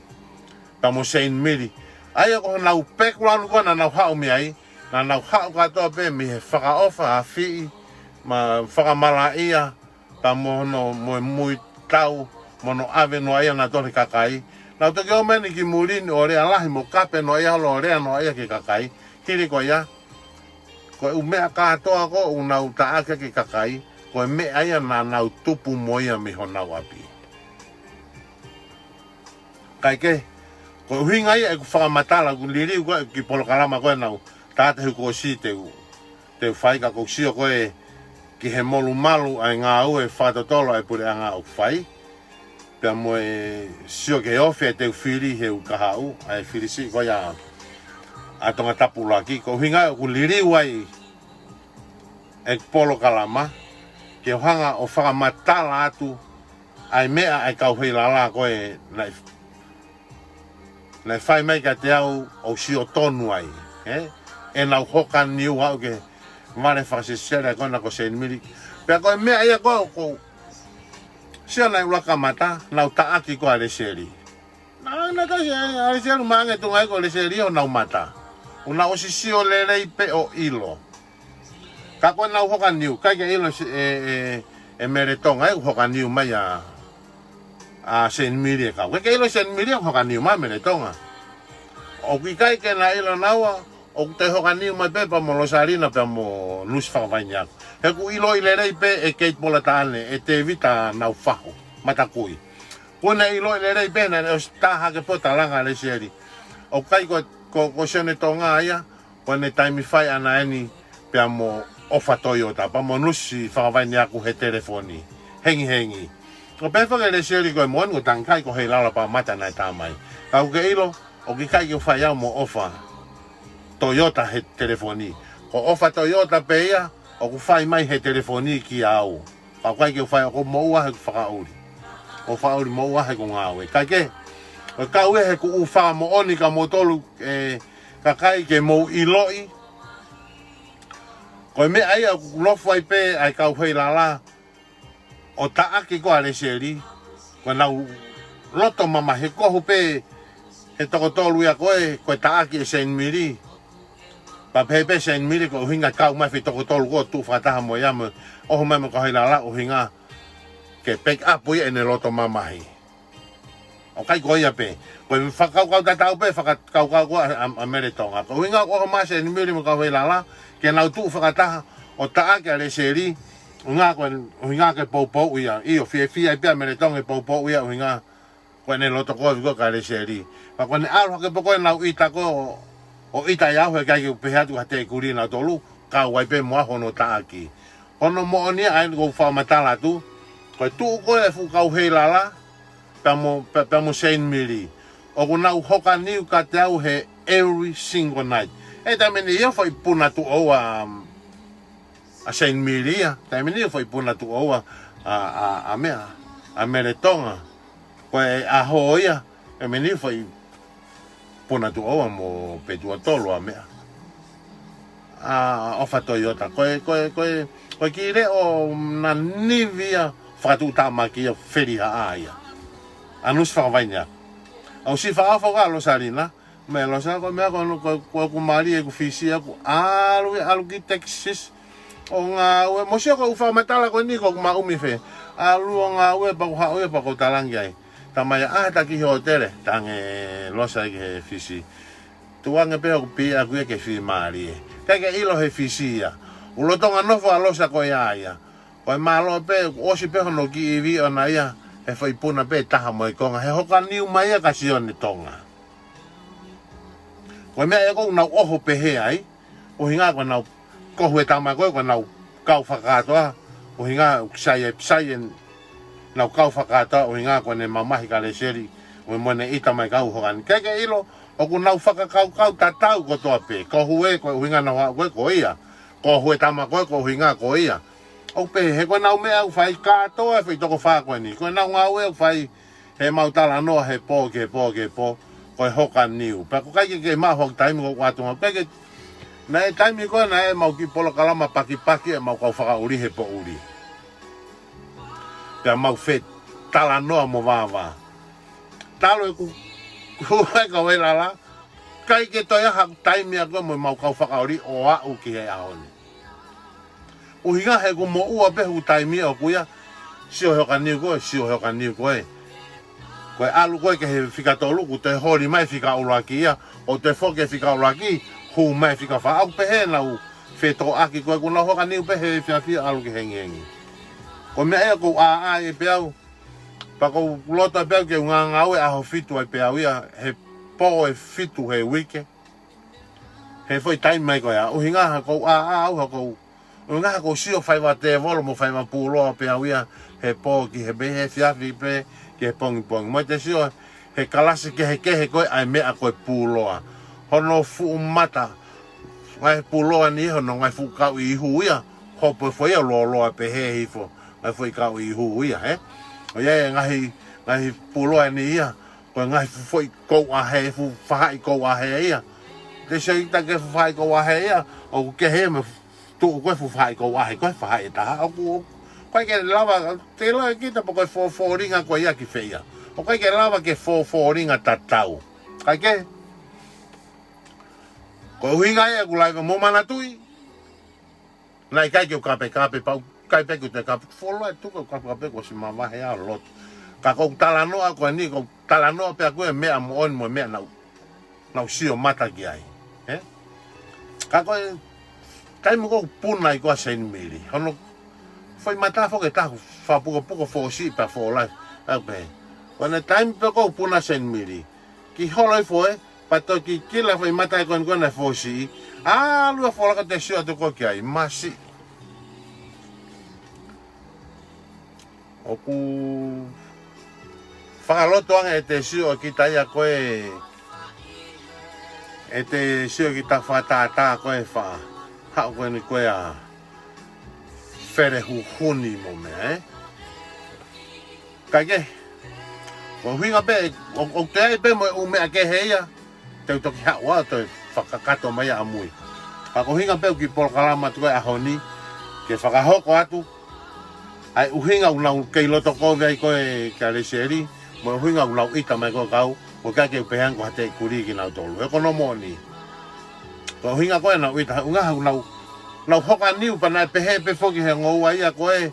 Pea mo Seinimili. ʻA ia ko honau pekulanu ko ē naʻa nau haʻu mei ai, naʻa nau haʻu kātoa pē mei he fakaʻofa ʻa Fiʻi, mo e fakamalaʻia, pea mo hono, mo e muitau, mo hono ʻave noaʻia nautolu ʻe he kakai. Nau toki ō mai eni ki muli ni ʻo lea lahi mo kape noaʻia holo ʻo lea noaʻia ki he kakai. Hili ko ia, ko e ʻū meʻa kātoa ko ē ʻoku nau taʻaki ki he kakai, ko e meʻa ia naʻa nau tupu mo ia mei honau ʻapi. Kae kehe, ko e ʻuhinga ia ʻeku fakamatala, ʻeku liliu ko ē ki he polokalama ko ē naʻa ku tātā he kuo ʻosi te u, te u fai, ka ʻoku ou sio ko ē ki he molumalu ʻa e ngāue fakatotolo ʻa e puleʻanga ʻoku fai. Pea mo e sio ki he ofi ʻa e teu fili he ʻū kahaʻu, ʻa e fili siʻi ko ia ʻa Tongatapu ʻUluaki. Ko e ʻuhinga ʻeku liliu ai ʻeku polokalama, ke u hanga ʻo fakamatala atu ʻa e meʻa ʻa e kau heilala ko ē naʻe, naʻe fai mai kiate au ʻo u sio tonu ai, ē? ʻEnau hoka niu aʻu ki he vale fakasesele ko ena ko Seinimili. Pea ko e meʻa ia ko ē ʻoku ou sio naʻe ʻuluaki kamata, nau taʻaki ko ē ʻa Leseli. Naʻa, naʻa tau sio, ʻa Leseli ʻoku maʻange tuʻunga ia ko Leseli ʻo nau mata. ʻOku nau ʻosi sio lelei pē ʻo ʻilo. Ka ko ʻenau hoka niu, ʻikai ke ʻilo si-, ʻe, ʻe, ʻe Mele Tonga, ʻe hoka niu mai ʻa, ʻa Seinimili ʻe kau. ʻIkai ke ʻilo Seinimili ʻe hoka niu mai Mele Tonga. ʻOku ʻikai ke na ʻilo naua, ʻoku toe hoka niu mai pē pea mo Losalina pea mo Nusi Fakavainiaku. He ʻoku ʻiloʻi lelei pē ʻe Keiti Polataʻane, ʻe Tēvita Naufahu, Matakui. Kuo ne ʻiloʻi lelei pē naʻe ʻosi tā hake pē ʻo talanga ʻa Leseli. ʻOku ʻikai ko, ko, ko Sione Tonga ia, ko ʻene taimi fai ʻana eni pea mo ʻOfa Toyota, pea mo Nusi Fakavainiaku he telefoni. Hengihengi. ʻO pehē foki ʻe Leseli ko e moʻoni ko e tangi kai ko e heilala pea mata naʻe tā mai. Ka ʻoku ke ʻilo, ʻoku ʻikai ke u fai au mo ʻOfa Toyota he telefoni. Ko ʻOfa Toyota pē ia, ʻoku fai mai he telefoni kiate au. Ka ʻoku ʻikai ke u fai, ʻoku ou moʻua heʻeku fakaʻuli. ʻOku ou fakaʻuli moʻua heʻeku ngāue. Kae kehe, ʻoku ou kau ia he ʻoku ou fakamoʻoni kia moutolu, ē, kakai ke mou ʻiloʻi. Ko e meʻa ia ʻoku nofo ai pē ʻa e kau heilala ʻo taʻaki ko ē ʻa Leseli. Ko ʻenau loto mamahi, kohu pē he toko tolu ia ko ē, ko e taʻaki ʻe Seinimili. Pea pehē pē Seinimili ko e ʻuhinga kau mai foʻi toko tolu ko ē tuʻu fakataha mo ia mo ʻoho mai mo e kau heilala ʻuhinga ke pick up ia ʻene loto mamahi. ʻOku ʻikai ko ia pē. Ko e fakakaukau tatau pē, fakakaukau ko ē ʻa, ʻa, ʻa Mele Tonga. Ko e ʻuhinga ʻoku ʻoho mai Seinimili mo e kau heilala, ke nau tuʻu fakataha ʻo taʻaki ʻa Leseli, ʻuhinga ko e, ʻuhinga ke poupou ia. ʻIo, fiefia ai pē ʻa Mele Tonga he poupou ia ʻuhinga ko ʻene loto kovi ko ē kia Leseli. Pea ko ʻene ʻalu hake pē ko ē ʻenau ʻita ko ē ʻo, ʻo ʻita ai au he ʻikai ke u pehē atu ka te kuli nautolu, kau ai pē mo au hono taʻaki. Ko hono moʻoni ia ʻa eni ʻoku ou fakamatala atu, ko e tuʻu ko ē ʻa e fuʻu kau heilala, pea mo, pea, pea mo Seinimili. ʻOku nau hoka niu kiate au he every single night. ʻE taimi ni ia foʻi puna tuʻo ua, um, ʻa Seinimili ia, taimi ni foʻi puna tuʻo ua ʻa, ʻa, ʻa meʻa, ʻa Mele Tonga. Ko e ʻaho ia, ʻe meni foʻi puna tuʻo ua mo pē tuʻo tolu ʻa meʻa. ʻa ʻOfa Toyota. Ko e, ko e, ko e, ko e kiʻi leʻo naʻa nivi ia fakatuʻutāmaki ia felihaʻa ia. ʻAnusi Fakavainea. ʻOsi faʻa foka Losalina. Mei Losa ko e meʻa ko, ko, ko ʻeku mali ʻeku fisi ʻaku ʻalu ia ʻalu ki Texas. ʻO ngāue, mou sio ko ʻeku fakamatala ko eni ko ʻeku maʻu mei fē. ʻAlu ʻo ngāue pea ʻoku haʻu ia pea ʻoku ou talaange ai. Tamai ʻa ha taki hōtele, tange Losa ki he fisi. Tuʻu ange pē hoku pī ʻaku ia ke fiemālie. ʻIkai ke ʻilo he fisi ia. ʻOku lolotonga nofo ʻa Losa ko ia ia. Ko e mālō pē, ʻosi pē hono kiʻi ivi ʻona ia, he foʻi puna pē taha mo e konga, he hoka niu mai ia kia Sione Tonga. Ko e meʻa ia ʻoku nau ʻoho pehē ai, ʻuhinga ko ʻenau kohu e tama ko ē, ko ʻenau kau fakakātoa, ʻuhinga sai e, sai e nau kau fakakātoa, ʻuhinga ko ʻene mamahi kia Lesieli, ʻo mo ʻene ʻita mai kau hoka niu. ʻIkai ke ʻilo, ʻoku nau fakakaukau tatau kotoa pē, kohu ē, ko e ʻuhinga naʻa nau haʻu ko ē ko ia, kohu e tama ko ē, ko e ʻuhinga ko ia. ʻOku pehē, he ko ʻenau meʻa ʻoku fai kātoa e foʻi toko fā ko eni. Ko ʻenau ngāue ʻoku fai he mau talanoa he pō ki he pō ki he pō. Ko e hoka niu. Pea ʻoku ʻikai ke, ke maʻu hoku taimi ko ʻeku ʻatunga. ʻIkai ke, naʻe taimi ko ē naʻe mau kiʻi polokalama pakipaki ʻemau kau fakaʻuli he poʻuli. Pea mau fetalanoa mo vāvā. Talu ʻeku, ʻeku hū ai ka wai lala. ʻIkai ke toe ʻi ai haku taimi ʻaku mo ʻemau kau fakaʻuli ʻo aʻu ki he ʻaho ni. ʻUhinga he ʻoku moʻua pē hoku taimi ʻoʻoku ia, sio he hoka niu ko ē, sio he hoka niu ko ē. Ko e ʻalu ko ē ki he fika tolu, ʻoku toe holi mai fika ʻuluaki ia, ʻo toe foki e fika ʻuluaki, hū mai fika fā, ʻoku pehē ʻenau fetōʻaki ko ē, ʻoku nau hoka niu pē he efiafi ʻalu ki he hengihengi. Ko e meʻa ia ʻoku ou ʻā ʻā ai pē au, pea ʻoku ou loto ai pē au ke u ngāngāue ʻaho fitu ai pē au ia, he pō ʻe fitu he uike. He foʻi taimi mai ko ia, ʻuhinga he ʻoku ou ʻā ʻā au he ʻoku ou, ʻuhinga he ʻoku ou sio faiva tēvolo mo faiva pūloa pē au ia, he pō ki he, mei he efiafi pē ki he pongipongi. Mo e te sio he kalasi kehekehe ko ē ʻa e meʻa ko e pūloa. Hono fuʻu mata, ngaahi pūloa ni hono ngaahi fuʻu kau ʻi hū ia, hopo foʻi ia lōloa pehē hifo, ngaahi foʻi kau ʻi hū ia, he? ʻO ia e ngaahi, ngaahi pūloa ni ia, ko e ngaahi fuʻu foʻi kouʻahe, fuʻu fahaʻi kouʻahe ia. Te sio ʻita ki he fuʻu fahaʻi kouʻahe ia, ʻoku kehe mo e tuʻu ko ē fuʻu fahaʻi kouʻahe, ko e fahaʻi ʻe taha, ʻoku, ʻoku, ʻikai ke lava, te ʻilo ʻe kita pe ko e fōfōlinga ko ia ki fē ia. ʻOku ʻikai ke lava ke fōfōlinga tatau. ʻIkai ke, ko e ʻuhinga ia ʻeku laiva mo manatuʻi. Naʻe ʻikai ke u kapekape pau, ʻikai pē ke u toe kape, folo e tuku e kapekape ko si mavahe ʻa loto. Ka ʻoku ou talanoa ko eni, ʻoku ou talanoa pē ʻaku e meʻa moʻoni mo e meʻa naʻu, naʻu sio mata ki ai. He? Ka ko e, taimi ʻoku ou puna ai ko ē Saint Mary. Hono, foʻi mata foki ʻe taha, fakapukapuka foʻi siʻi pea foʻi lai. ʻA pē. Ko ʻene taimi pē ʻoku ou puna Saint Mary. Ki holo ʻi foʻi, pea toki kila foʻi mata ʻe ko eni ko ena foʻi siʻi. ʻAlu ʻa fola ka te sio atu ko ē ki ai, masiʻi. ʻOku fakaloto ange ʻe te sio ʻa kita ia ko ē, ʻe te sio kita fakatātā ko ē faʻa. Haʻu ko eni ko ē ʻa Fele Huhuni mo meʻa, ē? Kae kehe, ko e ʻuhinga pē, ʻo, ʻoku te ai pē mo e ʻū meʻa kehe ia, te u toki haʻu ʻo toe fakakakato mai ʻamui. Ka ko e ʻuhinga pē ʻoku ou kiʻi polokalama atu ko ē ʻaho ni, ke fakahoko atu, ʻa e ʻuhinga ʻoku nau kei loto kovi ai ko ē kia Lesieli, mo e ʻuhinga ʻoku nau ʻita mai ko ē kau, ʻoku ʻikai ke u pehē ange ko ha teʻekuli kinautolu. He ko hono moʻoni. Ko e ʻuhinga ko ē ʻenau ʻita, ʻuhinga ʻoku nau, nau hoka niu pea naʻe pehē pē foki he ngoua ia ko ē,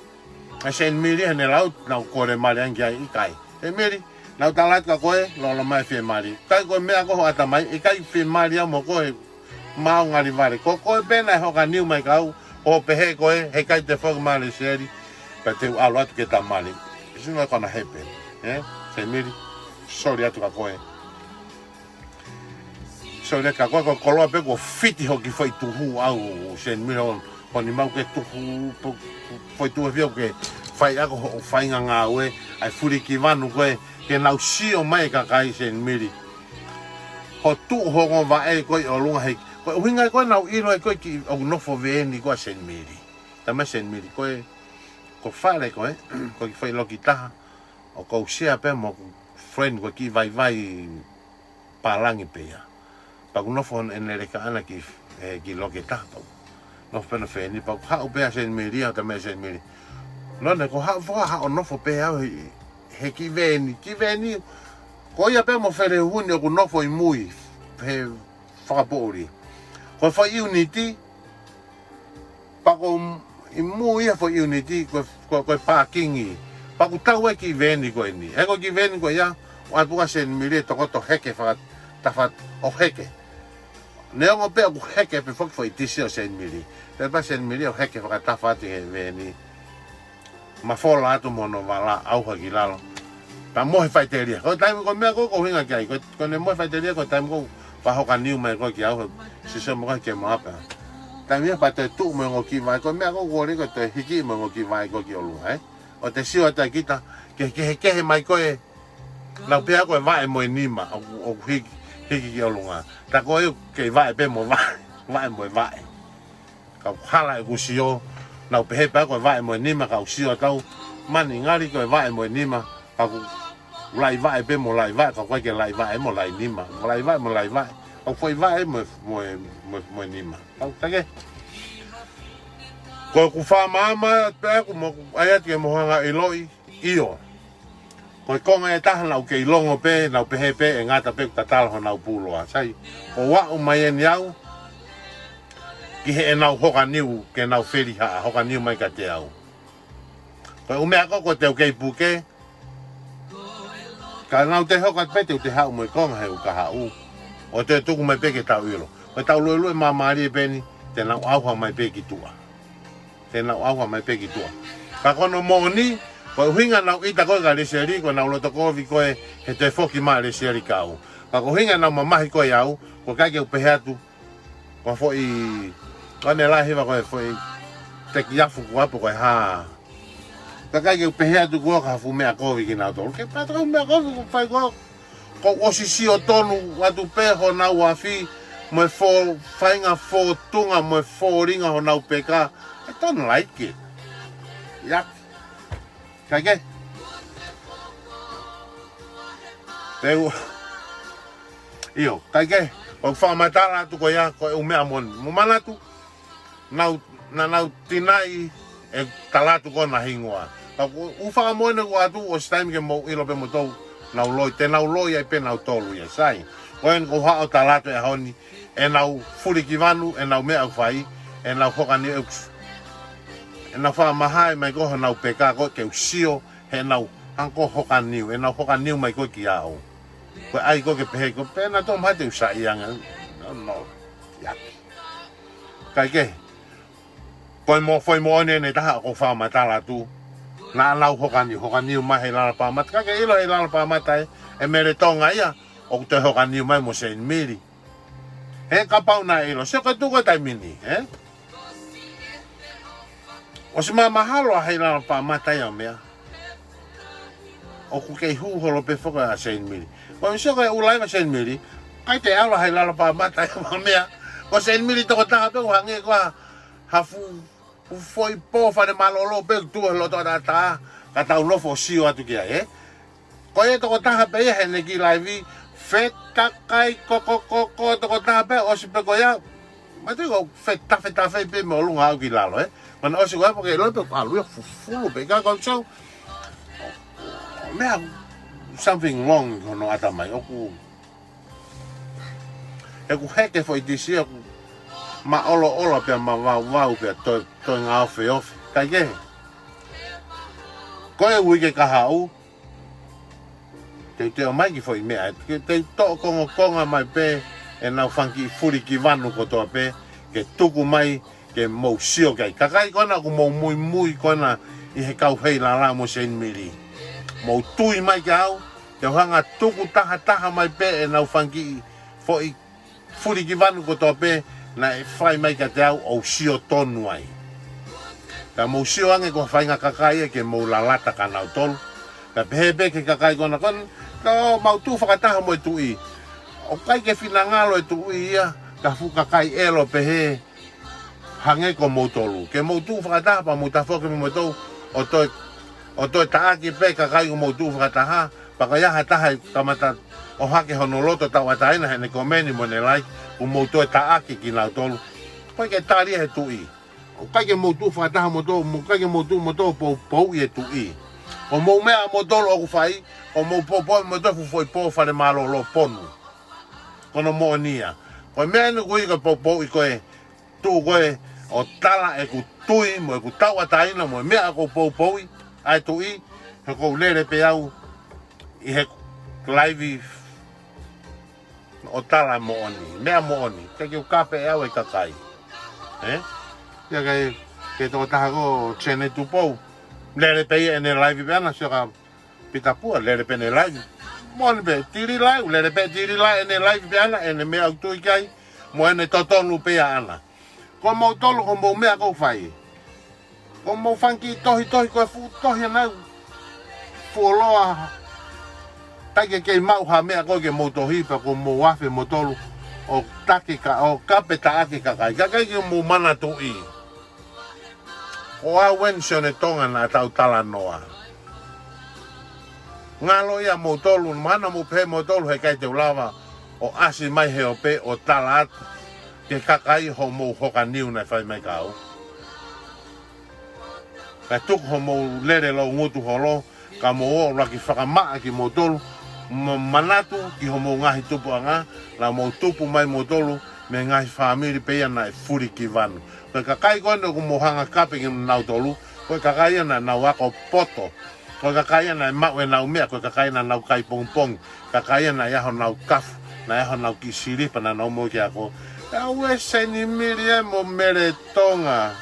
ʻa Saint Mary heʻene lau, nau kole mali ange ai ʻikai. Saint Mary, naʻu tala atu kia koe, lolo mai fiemālie. ʻIkai ko e meʻa ko hoʻo ʻatamai, ʻikai fiemālie au mo koe, maau ngali vale. Ko koe pē naʻe hoka niu mai kau, ʻo pehē koe, heʻikai te foki mai Lesieli, pea te u ʻalu atu ke ta mali. It's not gonna happen. Eh? Saint Mary, sorry atu kia koe. Sorry ka ko e, ko e koloa pē kuo fiti hoki foʻi tuhu au, Saint Mary, ho, ho ni mau ke tuhu, po, po, foʻi tuhu ʻe fiha ke fai ʻaki hoʻo faʻahinga ngāue, ʻa e fuli ki vanu ko ē, ke nau sio mai e kakai Saint Mary. Ho tuʻu ho ngovaʻe ko ē ʻi ʻolunga hei, ko e ʻuhinga ko ē nau ʻilo ai ko ē ki ʻoku nofo veeni ko ē Saint Mary. Tama Saint Mary, ko e, ko e fale ko ē, ko e kiʻi foʻi loki taha, ʻoku ou share pē mo ʻeku friend ko e kiʻi vaivai pālangi pē ia. Pea ʻoku nofo ʻene leka ʻana ki, eh, ki loki taha pau. Nofo pē ʻo feni, pea ʻoku haʻu pē ʻa Seinimili, ʻo talamai ʻe Seinimili, Lone, ko e hā fua haʻo nofo pē au he, he kiʻi veni, kiʻi veni. Ko ia pē mo Felehuhuni ʻoku nofo ʻi mui he fakapoʻuli. Ko e foʻi ʻiuniti, pea ko ʻi mui ia foʻi ʻiuniti, ko, ko, ko e pākingi. Pea ʻoku tau e kiʻi veni ko eni. He ko e kiʻi veni ko ia, ʻoatu ʻa Seinimili ʻo tokoto heke fakatafa ʻo heke. Neongo pē ʻoku heke pē foki foʻi tisi ʻo Seinimili. Pea pā Seinimili ʻo heke fakatafa atu he veni. Mafola atu mo hono vala ʻauha ki lalo. Pea mohe faʻiteliha. Ko e taimi ko e meʻa ko ē ʻoku ou ʻuhinga ki ai. Ko, ko ʻene mohe faʻiteliha ko e taimi ko ē ʻoku pā hoka niu mai ko ē kiate au. Sisio mai ko ē ke mo apa. Taimi ia pea toe tuʻu mo e ongo kiʻi vaʻe. Ko e meʻa ko ē ʻoku ou ʻilo ko e toe hiki mo e ongo kiʻi vaʻe ko ē ki ʻolunga, ē. ʻO te sio atu ai kita, ke, ke, kehekehe mai ko ē, nau pehē ko e vaʻe mo e nima, ʻoku, ʻoku hiki, hiki ki ʻolunga. Tā ko ē kei vaʻe pē mo vaʻe, vaʻe mo e vaʻe. Ka ʻoku hala ʻeku sio, nau pehē pē ko e vaʻe mo e nima, ka ʻoku sio atu au, mani ngali ko e vaʻe mo e nima, ka ʻoku laʻi vaʻe pē mo laʻi vaʻe, ka ʻoku ʻikai ke laʻi vaʻe mo laʻi nima, mo laʻi vaʻe mo laʻi vaʻe, ka ʻoku foʻi vaʻe mo, mo, mo, mo e nima. Ka ʻoku take. Ko ʻeku fakamaama pē ʻaku mo ʻai atu ke mo hanga ʻo ʻiloʻi, ʻio. Ko e konga ʻe taha naʻa ku kei longo pē, naʻa ku pehē pē, ʻe ngata pē ʻeku tatala honau puloa. Sai, ko ʻeku aʻu mai eni au, ki heʻenau hoka niu, ke nau felihaʻa, hoka niu mai kiate au. Ko e ʻū meʻa ko ē ʻoku te u kei puke, ka nau toe hoko atu pē te u toe haʻu mo e konga he ʻoku ka haʻu. ʻO toe tuku mai pē ke tau ʻilo. Ko ʻetau luelue māmālie pē eni, te nau ʻauha mai pē ki tuʻa. Te nau ʻauha mai pē ki tuʻa. Ka ko hono moʻoni, ko e ʻuhinga naʻa ku ʻita ko ē kia Lesieli, ko ʻenau loto kovi ko ē he toe foki mai ʻa Lesieli kia au. Ka ko e ʻuhinga naʻa ku mamahi ko ē au, ko e ʻikai ke u pehē atu, ko e foʻi, ko ʻene lahi hiva ko e foʻi tekiafu kuo apo ko e hā. Ka ʻikai ke u pehē atu kuo ka fuʻu meʻa kovi kinautolu. Ke pata ka fuʻu meʻa kovi kuo fai ko ē. Kuo u ʻosi sio tonu atu pē honau afi, mo e fō, faʻahinga fōtunga, mo e fōtunga honau peka. I don't like it. Yuck. Kae kehe. Te u, ʻio, kae kehe. ʻOku ou fakamatala atu ko ia, ko e ʻū meʻa moʻoni. Mou manatu, nau, naʻa nau tinaʻi e tala atu ko ē ʻa e hingoa. Ka ʻoku ou fakamoʻoni atu ʻosi taimi ke mou ʻilo pē moutolu, nau loi, te nau loi ai pē nautolu ia, sai. Ko eni ʻoku ou haʻu ʻo tala atu he ʻaho ni, ʻenau fulikivanu, ʻenau meʻa ʻoku fai, ʻenau hoka niu ʻeku, ʻenau fakamahaʻi mai ko ē honau peka ko ē ke u sio, heʻenau hanga ʻo hoka niu, ʻenau hoka niu mai ko ē kiate au. Ko e ʻai ko ē ke pehē ko ē, pehē naʻa tō mai te u saiʻia ange, no, no, yuck. Kae kehe. Ko e mo, foʻi moʻoni eni ʻe taha ʻoku ou fakamatala atu. Naʻa nau hoka niu, hoka niu mai he lalo Pāmata. Kae kehe ʻilo he lalo Pāmata ē, ʻe Mele Tonga ia, ʻoku toe hoka niu mai mo Seinimili. He kapau naʻe ʻilo, sio ko e tuʻu ko ē taimi ni, ē? ʻOsi mamahalo ʻa e lalo Pāmata ia ʻo meʻa. ʻOku kei hū holo pē foki ʻa Seinimili. Ko e sio ko e ʻū laiva Seinimili, ʻikai te ʻalu ʻa e lalo Pāmata ia ʻo meʻa. Ko Seinimili tokotaha pē ʻoku hangē ko ha, ha fuʻu, fuʻu foʻi pō fale mālōlō pē ʻoku tuʻu he loto ʻataʻatā, ka tau nofo ʻo sio atu ki ai, ē? Ko ia tokotaha pē ia heʻene kiʻi laivi, fetakai ko, ko, ko, ko tokotaha pē, ʻosi pē ko ia. Mate ko fetafetafe pē mei ʻolunga ʻo aʻu ki lalo, ē. Mana ʻosi ko ia pē ke ʻilo pē ʻalu ia fufulu pē ka ko so. Meʻa something wrong hono ʻatamai ʻoku. He ʻoku heke foʻi tisi ʻoku māʻoloʻolo pea māvauvau pea toe, toe ngaofeofe. Kae kehe. Ko e uike ka haʻu, te u toe ʻomai ki he foʻi meʻa, ke te u toʻo kongokonga mai pē ʻenau fanga kiʻi fulikivanu kotoa pē, ke tuku mai, ke mou sio ki ai. Kakai ko ena ʻoku mou muimui ko ena ʻi he kau Heilala mo Seinimili. Mou tui mai kiate au, te u hanga ʻo tuku tahataha mai pē ʻenau fanga kiʻi foʻi fulikivanu kotoa pē naʻe fai mai kiate au ʻo u sio tonu ai. Ka mou sio ange ko e faʻahinga kakai ia ke mou lalata kia nautolu. Ka pehē pē ki he kakai ko ena ko ena, ka mau tuʻu fakataha mo e tuʻi. ʻOku ʻikai ke finangalo e tuʻi ia, ki ha fuʻu kakai ʻelo pehē, hangē ko moutolu. Ke mou tuʻu fakataha pea mou tafoki mo moutolu, ʻo toe, ʻo toe taʻaki pē kakai ʻoku mou tuʻu fakataha, pea ka ʻi ai ha taha ʻe kamata ʻohake hono loto tauʻatāina heʻene komeni mo ʻene like, ʻoku mou toe taʻaki kinautolu. ʻOku ʻikai ke tali ia he tuʻi. ʻOku ʻikai ke mou tuʻu fakataha moutolu, ʻoku ʻikai ke mou tuʻu moutolu ʻo poupouʻi e tuʻi. Ko hoʻomou meʻa ʻamoutolu ʻoku fai, ko hoʻomou poupouʻi moutolu e fuʻu foʻi pō fale mālōlō ponu. Ko hono moʻoni ia. Ko e meʻa eni ʻoku ui ko e poupouʻi ko e tuʻu ko ē ʻo tala ʻeku tui mo ʻeku tauʻatāina mo e meʻa ʻoku ou poupouʻi ʻa e tuʻi, he ʻoku ou lele pē au ʻi he live ʻo tala moʻoni, meʻa moʻoni, ke ke u kape ʻe au e kakai. Ē? Ia ke, ke tō taha ko Sene Tupou, lele pē ia ʻene live pē ʻana, sio ka Pita Pua, lele pē ʻene live. Moʻoni pē, Tili Lau, lele pē Tili Lau ʻene live pē ʻana, ʻene meʻa ʻoku tui ki ai, mo ʻene totonu pē ia ʻana. Ko moutolu, ko hoʻomou meʻa ʻoku ou fai. Ko hoʻomou fanga kiʻi tohitohi, ko e fuʻu tohi ʻanau. Fuoloa. ʻIkai ke kei maʻu ha meʻa ko ē ke mou tohi pea kuo mou afe moutolu ʻo taki ka, ʻo kape taʻaki kakai. Kakai ke mou manatuʻi. Ko au eni Sione Tonga naʻa tau talanoa. Ngalo ia moutolu, mahalo mou pehē moutolu he ʻikai te u lava ʻo ʻasi mai he ope ʻo tala atu ki he kakai hoʻomou hoka niu naʻe fai mai kia au. Kae tuku hoʻomou lele loungutu holo, ka mou ō ʻo laki fakamaʻa kimoutolu, mo manatu ki hoʻomou ngaahi tupuʻanga, naʻa mou tupu mai moutolu mei he ngaahi fāmili pē ia naʻe fulikivanu. Ko e kakai ko eni ʻoku mou hanga kape kinautolu, ko e kakai ia naʻa nau ako poto. Ko e kakai ia naʻe maʻu ʻenau meʻa, ko e kakai naʻa nau kai pongipongi, kakai ia naʻe ʻi ai honau kafu, naʻe ʻi ai honau kiʻi silipa naʻa nau moʻui ke ako. ʻE au e Seni Mili ē mo Mele Tonga.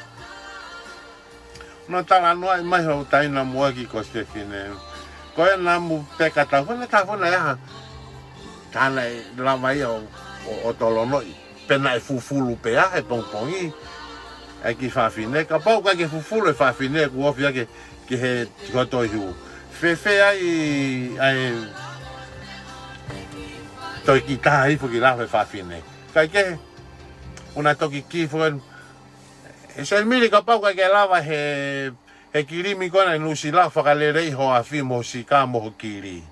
Naʻa talanoaʻi mai hoʻo taina muʻa ki ko Stefine. Ko e namu peka tau, ko e na tau ko e na ia. Tana e lava ia ʻo, ʻo, ʻo tolonoʻi. Pe naʻe fufulu pē ʻa e pongipongi ʻa e kiʻi fafine. Kapau ʻoku ʻikai ke fufulu e fafine, kuo ofi ake ki he, ki ho toihu. Fēfē ai, ʻa e toe kiʻi taha hifo ki lalo e fafine. Kae kehe, ʻoku na toki kiʻi fo-, ʻe Seni Mili kapau ʻoku ʻikai ke lava he, he kilimi ko ena ʻi Nuʻusila ʻo fakaleleiʻi ho afi mo ho sika mo ho kili.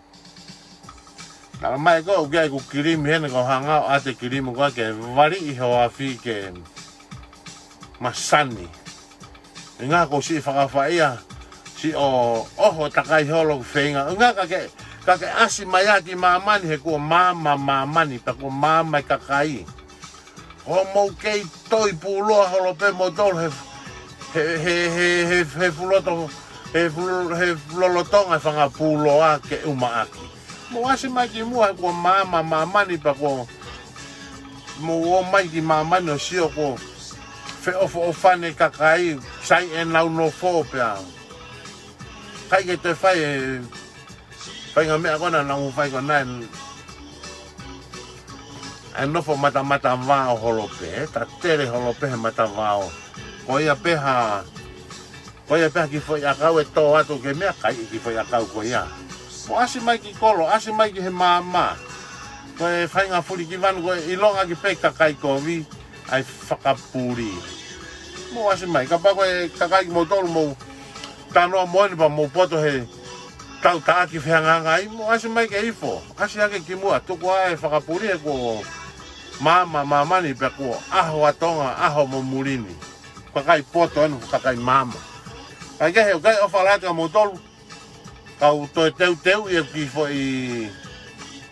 Tala mai ko ē ʻoku ʻi ai ʻeku kilimi heni, ko e hanga ʻo ʻoatu e kilimi ko ē ke valiʻi ho afi ke masani. ʻInga ʻoku ou siʻi fakaʻofaʻia, siʻi ʻoho takai holo ʻeku feinga. ʻInga ka ke, ka ke ʻasi mai ā ki māmani he kuo maama māmani, pea kuo maama e kakai. Hoʻomou kei toi puloa holo pē moutolu he, he, he fuloto, he ful-, he lolotonga e fanga puloa ke ʻumaʻaki. Mou ʻasi mai ki muʻa he kuo maama māmani pea kuo mou ō mai ki māmani ʻo sio kuo feʻofoʻofani e kakai, sai ʻenau nofo pea ʻikai ke toe fai e faʻahinga meʻa ko ena naʻa mou fai ko ena ē, ʻa e nofo matamata vao holo pē, tatele holo pē he mata vao. Ko ia pē ha, ko ia pē ha kiʻi foʻi ʻakau ʻe tō atu ke meʻakai e kiʻi foʻi ʻakau ko ia. Mou ʻasi mai ki kolo, ʻasi mai ki he maama. Ko e faʻahinga fulikivanu ko ē ʻilonga ʻaki pē kakai kovi, ʻa e fakapuli. Mou ʻasi mai, kapau ko e kakai kimoutolu mou talanoa moʻoni pea mou poto he tau taʻaki fehangahangai, mou ʻasi mai ke ifo. ʻAsi hake ki muʻa, tuku ā e fakapuli he kuo maama māmani pea kuo ʻaho ʻa Tonga, ʻaho mo muli ni. Kakai poto eni, kakai maama. Kae kehe, ʻoku ʻikai ʻofa lahi atu kia moutolu. Kau toe teuteuʻi e kiʻi foʻi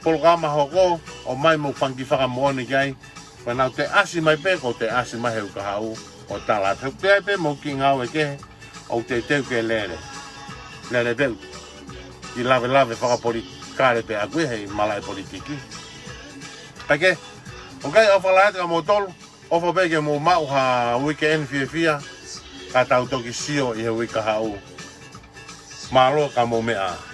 polokalama hoko, ʻomai mou fanga kiʻi fakamoʻoni ki ai. Pea naʻa te ʻasi mai pē, kau te ʻasi mai he ʻoku ou haʻu ʻo tala atu. He ʻoku ʻi ai pē mo e kiʻi ngāue kehe ʻoku teuteu ke lele. Lele pē ʻeku kiʻi lavelave fakapolitikale pē ʻaku ē he malaʻe politiki. Kae kehe, ʻoku ʻikai ʻofa lahi atu kia moutolu, ʻofa pē ke mou maʻu ha uike eni fiefia, ka tau toki sio ʻi he uike kahaʻu. Mālō ka mou meʻa.